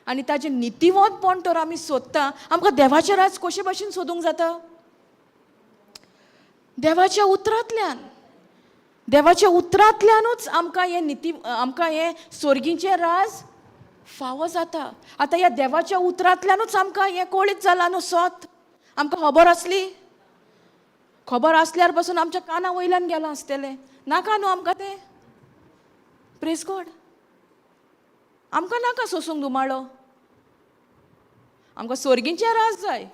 आनी ताजें नितीवंतपण तर आमी सोदता, आमकां देवाचें राज कशे भाशेन सोदूंक जाता? देवाच्या उतरांतल्यान. देवाच्या उतरांतल्यानूच आमकां हें निती, आमकां हें स्वर्गीचें राज फावो जाता. आतां ह्या देवाच्या उतरांतल्यानूच आमकां हें कळीत जालां न्हू सोत. आमकां खबर आसली? खबर आसल्यार पासून आमच्या काना वयल्यान गेलां आसतलें. नाका न्हू आमकां तें. प्रेज गॉड. आमकां नाका सोसूंक धुमाळो. आमकां स्वर्गीचें राज जाय,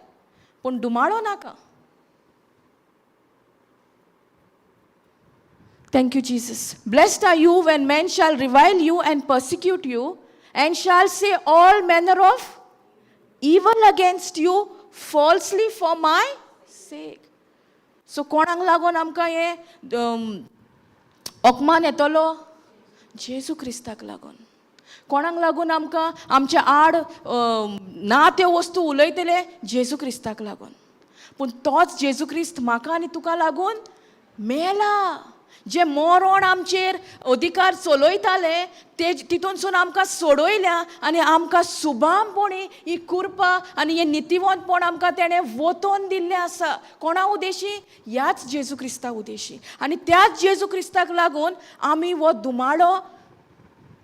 पूण धुमाळो नाका. Thank you, Jesus. Blessed are you when men shall revile you and persecute you and shall say all manner of evil against you falsely for my sake. So कोणाक लागून आमकां हें अपमान येतलो? जेजू क्रिस्ताक लागून. कोणाक लागून आमकां आमच्या आड ना त्यो वस्तू उलयतले? जेजू क्रिस्ताक लागून. पूण तोच जेजू क्रिस्त म्हाका आनी तुका लागून मेला. जे मरण आमचेर अधिकार चलयताले ते तितूनसून आमकां सोडयल्या आनी आमकां सुबामपणी ही कृपा आनी हें नितीवंतपण आमकां तेणें वतोवन दिल्लें आसा. कोणा उदेशी? ह्याच जेजू क्रिस्ता उदेशी. आनी त्याच जेजू क्रिस्ताक लागून आमी हो धुमाळो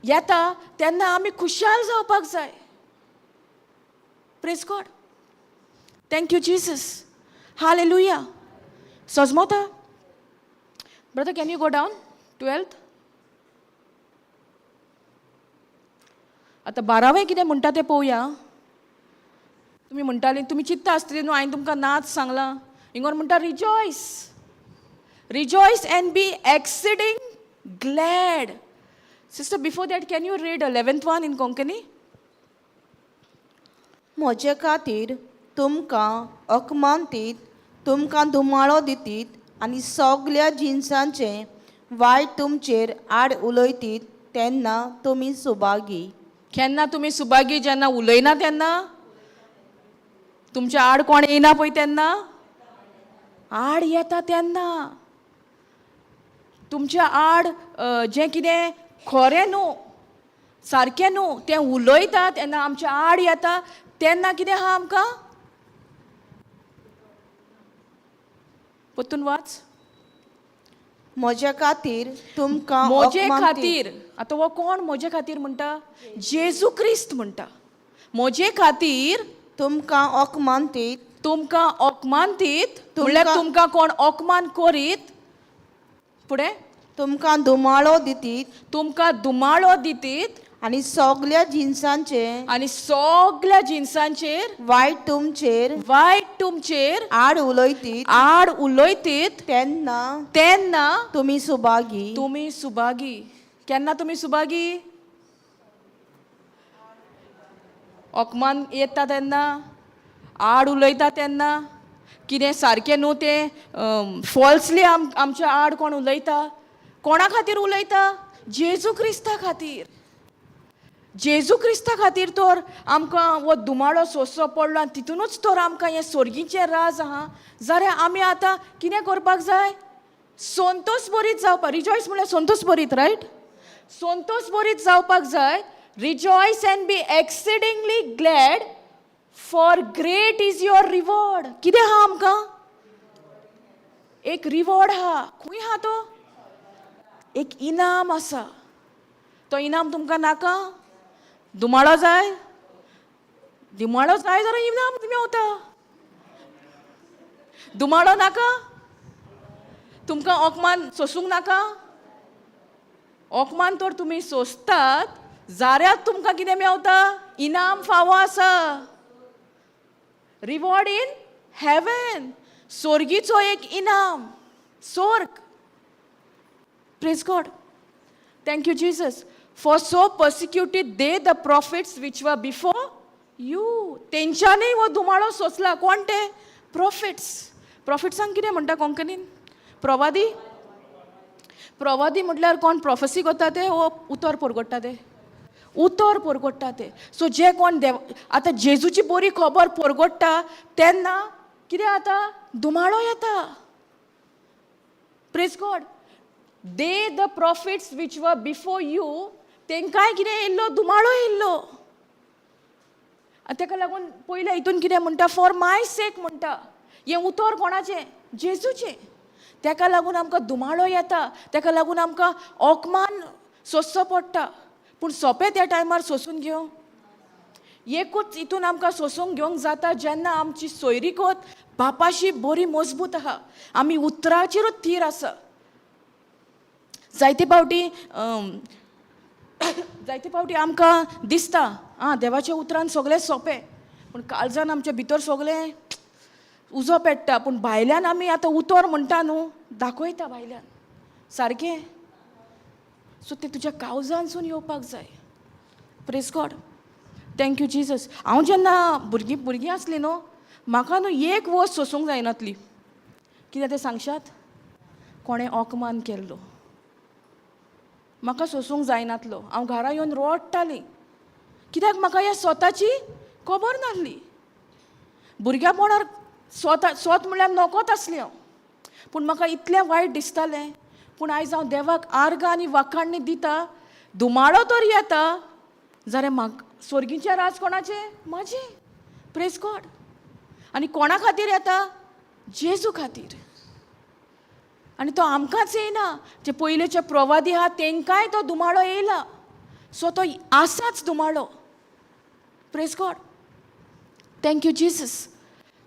येता तेन्ना आमी खुशाल जावपाक जाय. Praise God. Thank you Jesus. Hallelujah. सजमोता. Brother, can you go down 12th? आतां बारावें कितें म्हणटा तें पळोवया. तुमी म्हणटाली, तुमी चिंत्ता आसतली न्हू, हांवें तुमकां नाच सांगलां. हिंगर म्हणटा, rejoice, rejoice and be exceeding glad. Sister, before that, can you read 11th one in Konkani? म्हजे खातीर तुमकां अकमानतीत, तुमकां धुमाळो दितीत आनी सगल्या जिनसांचें वायट तुमचेर आड उलयतीत तेन्ना तुमी सुभागी. केन्ना तुमी सुभागी? जेन्ना उलयना तेन्ना. तुमच्या आड कोण येयना पळय तेन्ना, आड येता तेन्ना तुमच्या आड जें कितें खरें न्हू, सारकें न्हू तें उलयता तेन्ना, आमच्या आड येता तेन्ना कितें आहा आमकां? परतून वाच. म्हज्या खातीर तुमकां म्हजे अपमानतीत. खातीर. आतां हो कोण म्हजे खातीर म्हणटा? जेजू क्रिस्त म्हणटा म्हजे खातीर तुमकां अपमानतीत, तुमकां अपमानतीत, म्हणल्यार तुमकां कोण अपमान करीत. फुडें, तुमकां धुमाळो दितीत, तुमकां दुमाळो दितीत, आनी सगल्या जिनसांचे आनी सगल्या जिनसांचेर वायट तुमचेर वायट तुमचेर आड उलयतीत आड उलयतीत तेन्ना तेन्ना तुमी सुभागी. तुमी सुभागी. केन्ना तुमी सुभागी? अपमान येता तेन्ना, आड उलयता तेन्ना, कितें सारकें न्हू तें फॉल्सली आमच्या आड कोण उलयता. कोणा खातीर उलयता? जेजू क्रिस्ता खातीर. जेजू क्रिस्ता खातीर तर आमकां हो दुमाळो सोंसचो पडलो आनी तितूनच तर आमकां हें सोर्गीचें राज आहा. जाल्यार आमी आतां कितें करपाक जाय? संतोष बरीत जावपाक. रिजॉयस म्हणल्यार संतोष बरीत, रायट? संतोष बरीत जावपाक जाय. Rejoice and be exceedingly glad, for great is your reward. कितें आहा आमकां? एक रिवॉर्ड आहा. खंय आहा तो? एक इनाम आसा. तो इनाम तुमकां नाका? दुमाळो जाय? दुमाळो जाय जाल्यार इनाम मेवता. दुमाळो नाका? तुमकां अपमान सोसूंक नाका? अपमान तर तुमी सोंसतात जाल्यार तुमकां कितें मेवता? इनाम फावो आसा, रिवॉर्ड इन हेवन, सोर्गीचो एक इनाम, सोर्ग. Praise God. Thank you Jesus. For so persecuted they the prophets which were before you. तेंच्यांनी हो धुमाळो सोंसला. कोण ते? प्रॉफिट्स. प्रॉफिट्सांक कितें म्हणटा कोंकणीन? प्रवादी. प्रवादी म्हटल्यार कोण प्रोफेसी करता ते वो उतर परगट्टा ते? उतर परगट्टा ते. सो जे कोण देव आतां जेजूची बरी खबर परगट्टा तेन्ना कितें जाता? धुमाळो येता. Praise God. They the prophets which were before you, तेंकांय कितें येयल्लो? धुमाळो येयल्लो. आनी तेका लागून पयल्या हितून कितें म्हणटा? फॉर my सेक म्हणटा. हें उतर कोणाचें? जेजूचें. तेका लागून आमकां धुमाळो येता, तेका लागून आमकां अपमान सोंसचो पडटा. पूण सोंपें त्या टायमार सोंसून घेवंक? एकूच हितून आमकां सोंसूंक घेवंक जाता, जेन्ना आमची सोयरीगत बापाशी बरी मजबूत आहा, आमी उतराचेरूच थीर आसा. जायते फावटी आमकां दिसता, आं, देवाच्या उतरान सगळें सोंपें, पूण काळजान आमच्या भितर सगळें उजो पेट्टा. पूण भायल्यान आमी आतां उतर म्हणटा न्हू, दाखयता भायल्यान सारकें. सो तें तुज्या काळजानसून येवपाक जाय. Praise God. Thank you Jesus. हांव जेन्ना भुरगीं भुरगीं आसलीं न्हू, म्हाका न्हू एक वस्त सोंसूंक जायनातली. कितें तें सांगशात? कोणें अपमान केल्लो म्हाका सोंसूंक जायनातलो. हांव घरा येवन रडटालीं, कित्याक म्हाका ह्या स्वताची खबर नासली. भुरग्यापणार स्वता स्वत म्हणल्यार नकोच आसलें हांव, पूण म्हाका इतलें वायट दिसतालें. पूण आयज हांव देवाक आर्गां आनी वाखाणणी दिता. धुमाळो तर येता जाल्यार म्हाका सोर्गीचें राज कोणाचें? म्हाजें. प्रेज गॉड. आनी कोणा खातीर येता? जेजू खातीर. आनी तो आमकांच येयना, जे पयलेचे प्रवादी आहा तेंकांय तो धुमाळो येयला. सो तो आसाच धुमाळो. Praise God. Thank you Jesus.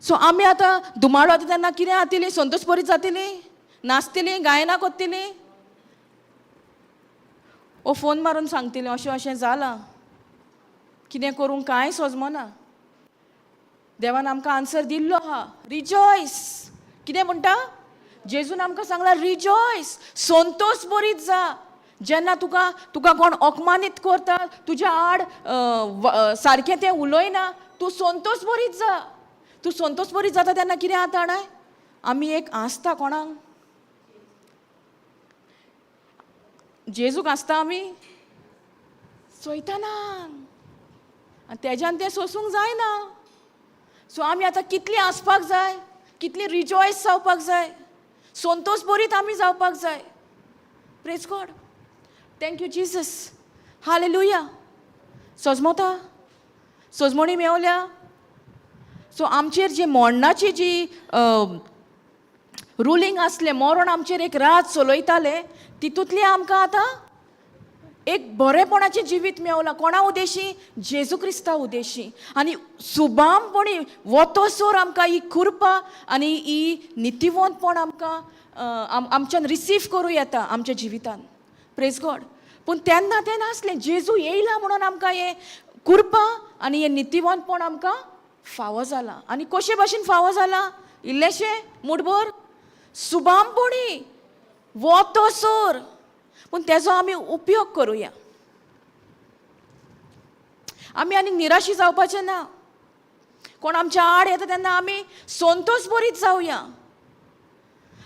So आमी आतां धुमाळो आतां तेन्ना कितें जातली? संतोष बरी जातली, नाचतली, गायनां करतली, ओ फोन मारून सांगतली अशें अशें जालां, कितें करूंक कांय सोजमना. देवान आमकां आन्सर दिल्लो आहा. रिजॉयस. कितें म्हणटा? जेजून आमकां सांगलां, रिजॉयस, संतोष बरीत जा. जेन्ना तुका कोण अपमानीत करता, तुज्या आड सारकें तें उलयना, तूं संतोष बरीत जा. तूं संतोष बरीत जाता तेन्ना कितें जाता जाणाय? आमी एक आसता कोणाक? जेजूक आसता आमी सैतानाक. आनी तेज्यान तें सोंसूंक जायना. सो आमी आतां कितली आसपाक जाय, कितली रिजॉयस जावपाक जाय, संतोश बरीत आमी जावपाक जाय. Praise God, thank you Jesus, hallelujah. सजमता सजमणी मेवल्या. सो आमचेर जी मोडणाची जी रुलींग आसलें, मरण आमचेर एक राज चलयतालें, तितूंतलें आमकां आतां एक बरेपणाचें जिवीत मेवलां. कोणा उदेशी? जेजू क्रिस्ता उदेशी. आनी सुबामपणी वतोसर आमकां ही कृपा आनी ही नितीवंतपण आमकां आमच्यान रिसीव करूं येता आमच्या जिवितान. प्रेज गॉड. पूण तेन्ना तें नासलें. जेजू येयला म्हणून आमकां हें कृपा आनी हें नितीवंतपण आमकां फावो जालां. आनी कशे भाशेन फावो जालां? इल्लेशें मुठभर सुबामपणी वतोसर. पूण तेजो आमी उपयोग करुया. आमी आनीक निराशी जावपाचें ना. कोण आमच्या आड येता तेन्ना आमी संतोश बरीत जावया.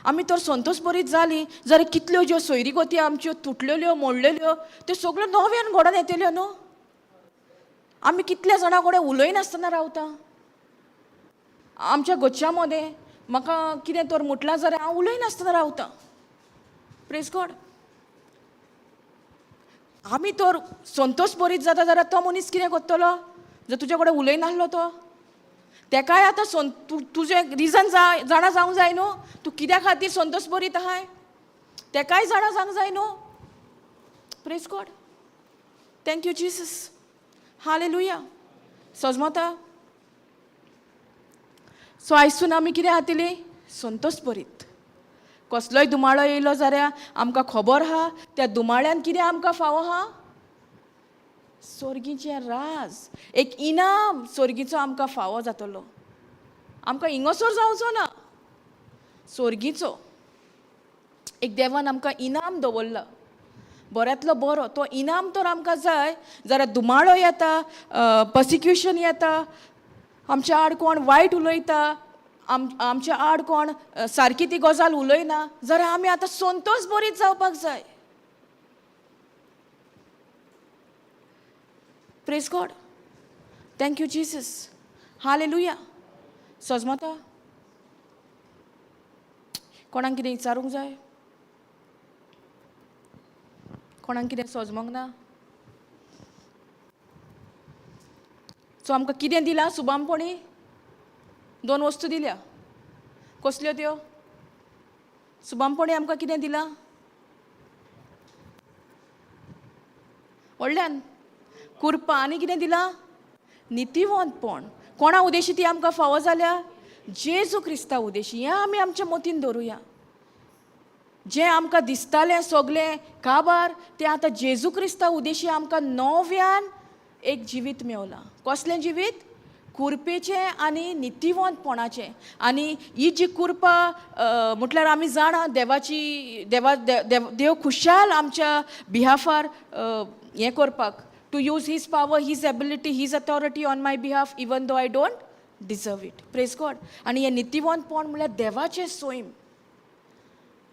आमी तर संतोश बरीत जालीं जाल्यार कितल्यो ज्यो सोयरीगती आमच्यो तुटलेल्यो मोडलेल्यो त्यो सगळ्यो नव्यान घडोवन येतल्यो न्हू. आमी कितल्या जाणां कडेन उलयनासतना रावता. आमच्या घरच्या मदें म्हाका कितें तर म्हटलां जाल्यार हांव उलयनासतना रावता. Praise God. आमी तर संतोश बरीत जाता जाल्यार तो मनीस कितें करतलो जर तुजे कडेन उलयनासलो तो? तेकाय आतां तुजें रिजन जाणा जावंक जाय न्हू, तूं कित्या खातीर संतोश बरीत आहाय तेकाय जाणा जावंक जाय न्हू. Praise God, thank you Jesus, hallelujah. सजमता. सो आयजसून आमी कितें जातली? संतोश बरीत. कसलोय दुमाळो येयलो जाल्यार आमकां खबर आहा त्या दुमाळ्यान कितें आमकां फावो आहा, सोर्गीचें राज, एक इनाम सोर्गीचो आमकां फावो जातलो. आमकां हिंगासर जावचो ना, सोर्गीचो एक देवान आमकां इनाम दवरला बऱ्यांतलो बरो. तो इनाम तर आमकां जाय. जाल्यार दुमाळो येता, पर्सिक्युशन येता, आमच्या आड कोण वायट उलयता, आमच्या आड कोण सारकी ती गजाल उलयना जाल्यार आमी आतां संतोश बरीत जावपाक जाय. Praise God, thank you Jesus, hallelujah. सजमता. कोणाक कितें विचारूंक जाय? कोणाक कितें सजमोंक ना? सो आमकां कितें दिलां सुबामपणी? दोन वस्तू दिल्या. कसल्यो त्यो? सुबामपणी आमकां कितें दिलां? व्हडल्यान कुरपा. आनी कितें दिलां? नितीवंतपण. कोणा उदेशी ती आमकां फावो जाल्या? जेजू क्रिस्ता उदेशी. हें आमी आमच्या मतीन दवरुया. जें आमकां दिसतालें सगलें काबार, तें आतां जेजू क्रिस्ता उदेशी आमकां नव्यान एक जिवीत मेवलां. कसलें जिवीत? कुरपेचें आनी नितीवंतपणाचें. आनी ही जी कुरपा म्हटल्यार आमी जाणा देवाची, देवा देव खुशाल आमच्या बिहाफार हें करपाक, to use his power, his ability, his authority on my behalf even though I don't deserve it. Praise God. आनी हें नितीवंतपण म्हळ्यार देवाचें सैम,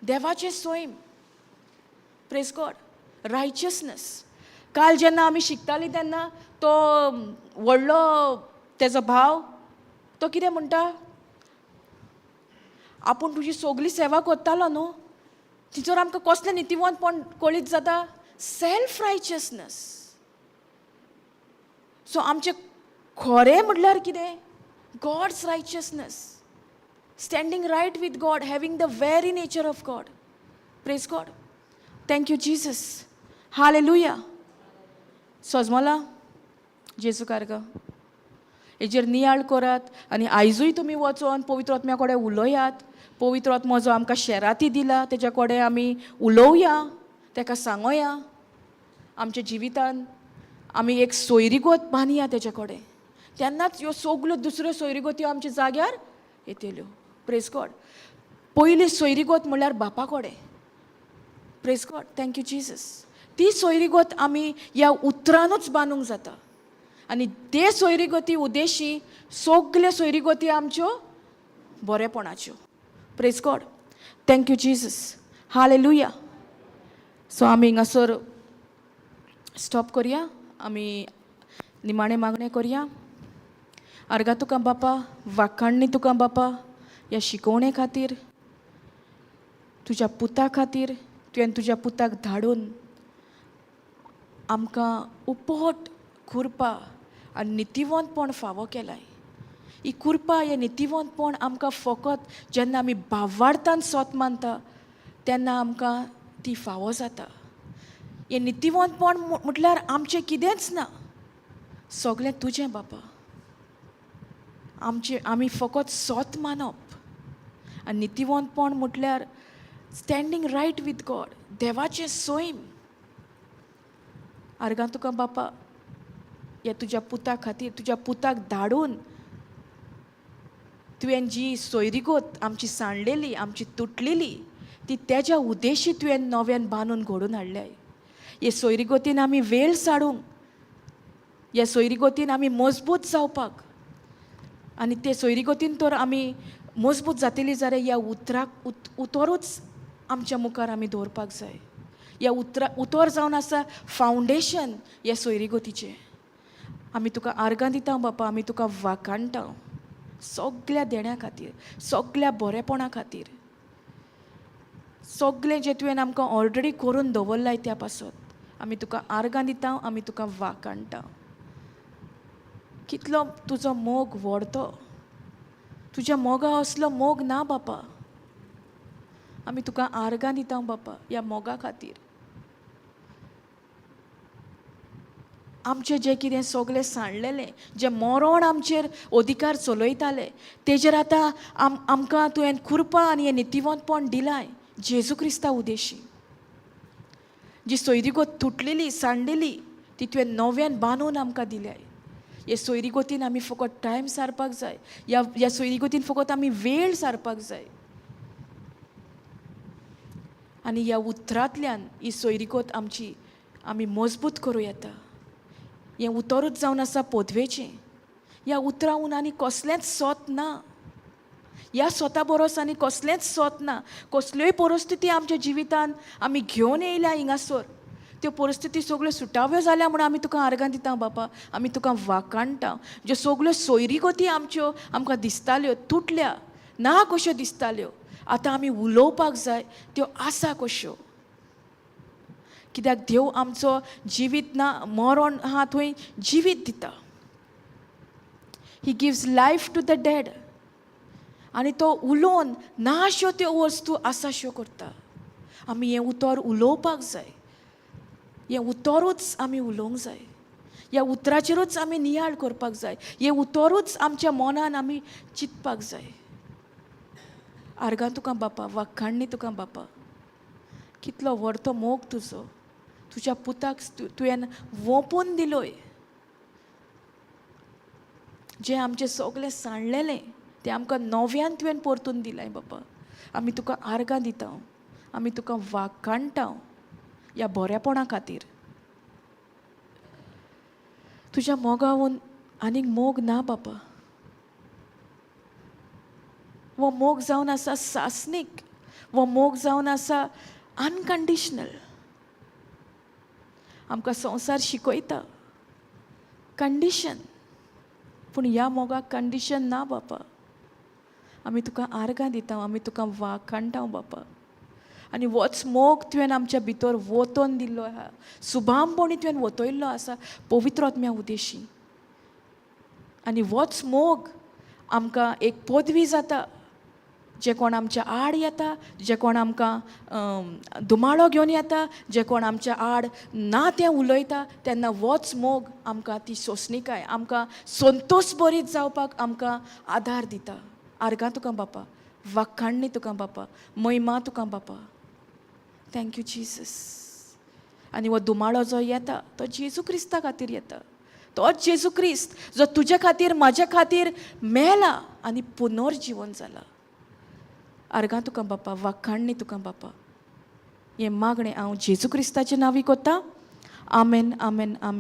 देवाचें सैम. Praise God. रायचियसनस. काल जेन्ना आमी शिकतालीं तेन्ना तो व्हडलो तेजो भाव तो कितें म्हणटा, आपूण तुजी सगली सेवा करतालो न्हू, तिचोर आमकां कसलें नितीवंतपण कळीत जाता? Self righteousness. सो आमचें खरें म्हटल्यार कितें? God's righteousness, standing right with God, having the very nature of God. Praise God, thank you Jesus, hallelujah. सजमला जेजू कारगा हेजेर नियाळ करात आनी आयजूय तुमी वचोन पवित्र आत्म्या कडेन उलयात. पवित्र आत्मो जो आमकां शेराती दिला तेज्या कडेन आमी उलोवया, तेका सांगोया. आमच्या जिवितान आमी एक सोयरीगत बांदया तेजे कडेन, तेन्नाच ह्यो सगल्यो दुसऱ्यो सोयरीगत्यो आमच्या जाग्यार येतल्यो. Praise God. पयली सोयरीगत म्हणल्यार बापा कडेन. Praise God, thank you Jesus. ती सोयरीगत आमी ह्या उतरानूच बांदूंक जाता आनी ते सोयरीगती उदेशी सगल्यो सोयरीगती आमच्यो बरेपणाच्यो. Praise God, thank you Jesus, hallelujah. So आमी हिंगासर स्टॉप करया, आमी निमाणें मागणें करया. आर्गां तुका बापा, वाखाणणी तुका बापा ह्या शिकोवणे खातीर, तुज्या पुता खातीर. तुवें तुज्या पुताक धाडून आमकां उपट कृपा आनी नितिवंतपण फावो केलाय. ही कृपा, हें नितिवंतपण आमकां फकत जेन्ना आमी भावार्थान सोत मानता तेन्ना आमकां ती फावो जाता. हें नितिवंतपण म्हटल्यार आमचें कितेंच ना, सगळें तुजें बापा. आमचें आमी फकत सोत मानप आनी नितिवंतपण म्हटल्यार स्टँडींग रायट वीथ गॉड, देवाचें सैम. आर्गां तुका बापा ह्या तुज्या पुता खातीर. तुज्या पुताक धाडून तुवें जी सोयरीगोत आमची सांडलेली, आमची तुटलेली, ती तेज्या उद्देशी तुवें नव्यान बांदून घडोवन हाडल्याय. हे सोयरीगोतीन आमी वेळ साडूंक, ह्या सोयरीगोतीन आमी मजबूत जावपाक, आनी ते सोयरीगोतीन तर आमी मजबूत जातली जाल्यार ह्या उतराक उतरूच आमच्या मुखार आमी दवरपाक जाय. ह्या उतरा उतर जावन आसा फावंडेशन ह्या सोयरीगोतीचें. आमी तुका आर्गां दिता बापा, आमी तुका वाखाणटा सगल्या देण्या खातीर, सगल्या बरेपणा खातीर, सगळें जें तुवें आमकां ऑलरेडी करून दवरलाय त्या पासत आमी तुका आर्गां दिता, आमी तुका वाखाणटा. कितलो तुजो मोग व्हड तो! तुज्या मोगा असलो मोग ना बापा. आमी तुका आर्गां दिता बापा ह्या मोगा खातीर. आमचें जें कितें सगळें सांडलेलें, जें मरण आमचेर अधिकार चलयताले, तेजेर आतां आमकां तुवें कृपा आनी हें नितिवंतपण दिलाय जेजू क्रिस्ता उदेशी. जी सोयरीगोत तुटलेली, सांडलेली, ती तुवें नव्यान बांदून आमकां दिल्याय. हे सोयरीगोतीन आमी फकत टायम सारपाक जाय. ह्या ह्या सोयरीगोतीन फकत आमी वेळ सारपाक जाय आनी ह्या उतरांतल्यान ही सोयरीगोत आमची आमी मजबूत करूं येता. हें उतरूच जावन आसा पदवेचें. ह्या उतरां आनी कसलेंच सोत ना. ह्या सोता बरोस आनी कसलेंच सोत ना. कसल्योय परिस्थिती आमच्या जिवितान आमी घेवन येयल्या हिंगासर, त्यो परिस्थिती सगळ्यो सुटाव्यो जाल्या म्हणून आमी तुका आर्गां दिता बापा, आमी तुका वाखाणटा. ज्यो सगळ्यो सोयरीगती आमच्यो आमकां दिसताल्यो तुटल्या ना कश्यो दिसताल्यो, आतां आमी उलोवपाक जाय त्यो आसा कश्यो. कित्याक देव आमचो जिवीत ना मरण आहा थंय जिवीत दिता. He gives life to the dead. आनी तो उलोवन नाश्यो त्यो वस्तू आसाश्यो करता. आमी हें उतर उलोवपाक जाय. हें उतरूच आमी उलोवंक जाय. ह्या उतराचेरूच आमी नियाळ करपाक जाय. हें उतरूच आमच्या मनान आमी चिंतपाक जाय. आर्गां तुका बापा, वाखाणणी तुका बापा. कितलो व्हड तो मोग तुजो! तुज्या पुताक तुवें वोंपून दिलोय. जें आमचें सगळें सांडलेलें तें आमकां नव्यान तुवें परतून दिलाय बापा. आमी तुका आर्गां दिता, आमी तुका वाखाणटा ह्या बरेपणा खातीर. तुज्या मोगावन आनीक मोग ना बापा. हो मोग जावन आसा सासणीक. हो मोग जावन आसा अनकंडिशनल. आमकां संवसार शिकयता कंडिशन, पूण ह्या मोगाक कंडिशन ना बापा. आमी तुका आर्गां दिता, आमी तुका वाखाणटा बापा. आनी होच मोग तुवें आमच्या भितर वोतोन दिल्लो आहा, सुभामपणी तुवें वतयल्लो आसा पवित्र आत्म्या उदेशी. आनी होच मोग आमकां एक पदवी जाता. जे कोण आमच्या आड येता, जे कोण आमकां धुमाळो घेवन येता, जे कोण आमच्या आड ना तें उलयता, तेन्ना होच मोग आमकां ती सोंसणिकाय, आमकां संतोश बरीत जावपाक आमकां आदार दिता. आर्गां तुका बापा, वाखाणणी तुका बापा, महिमा तुका बापा. Thank you Jesus. आनी हो धुमाळो जो येता तो जेजू क्रिस्ता खातीर येता. तोच जेजू क्रिस्त जो तुज्या खातीर, म्हाज्या खातीर मेला आनी पुनर्जिवन जाला. आर्गां तुका बापा, वाखाणणी तुका बापा. हें मागणें हांव जेजू क्रिस्ताच्या नांवी कोत्ता. आमेन, आमेन, आमेन.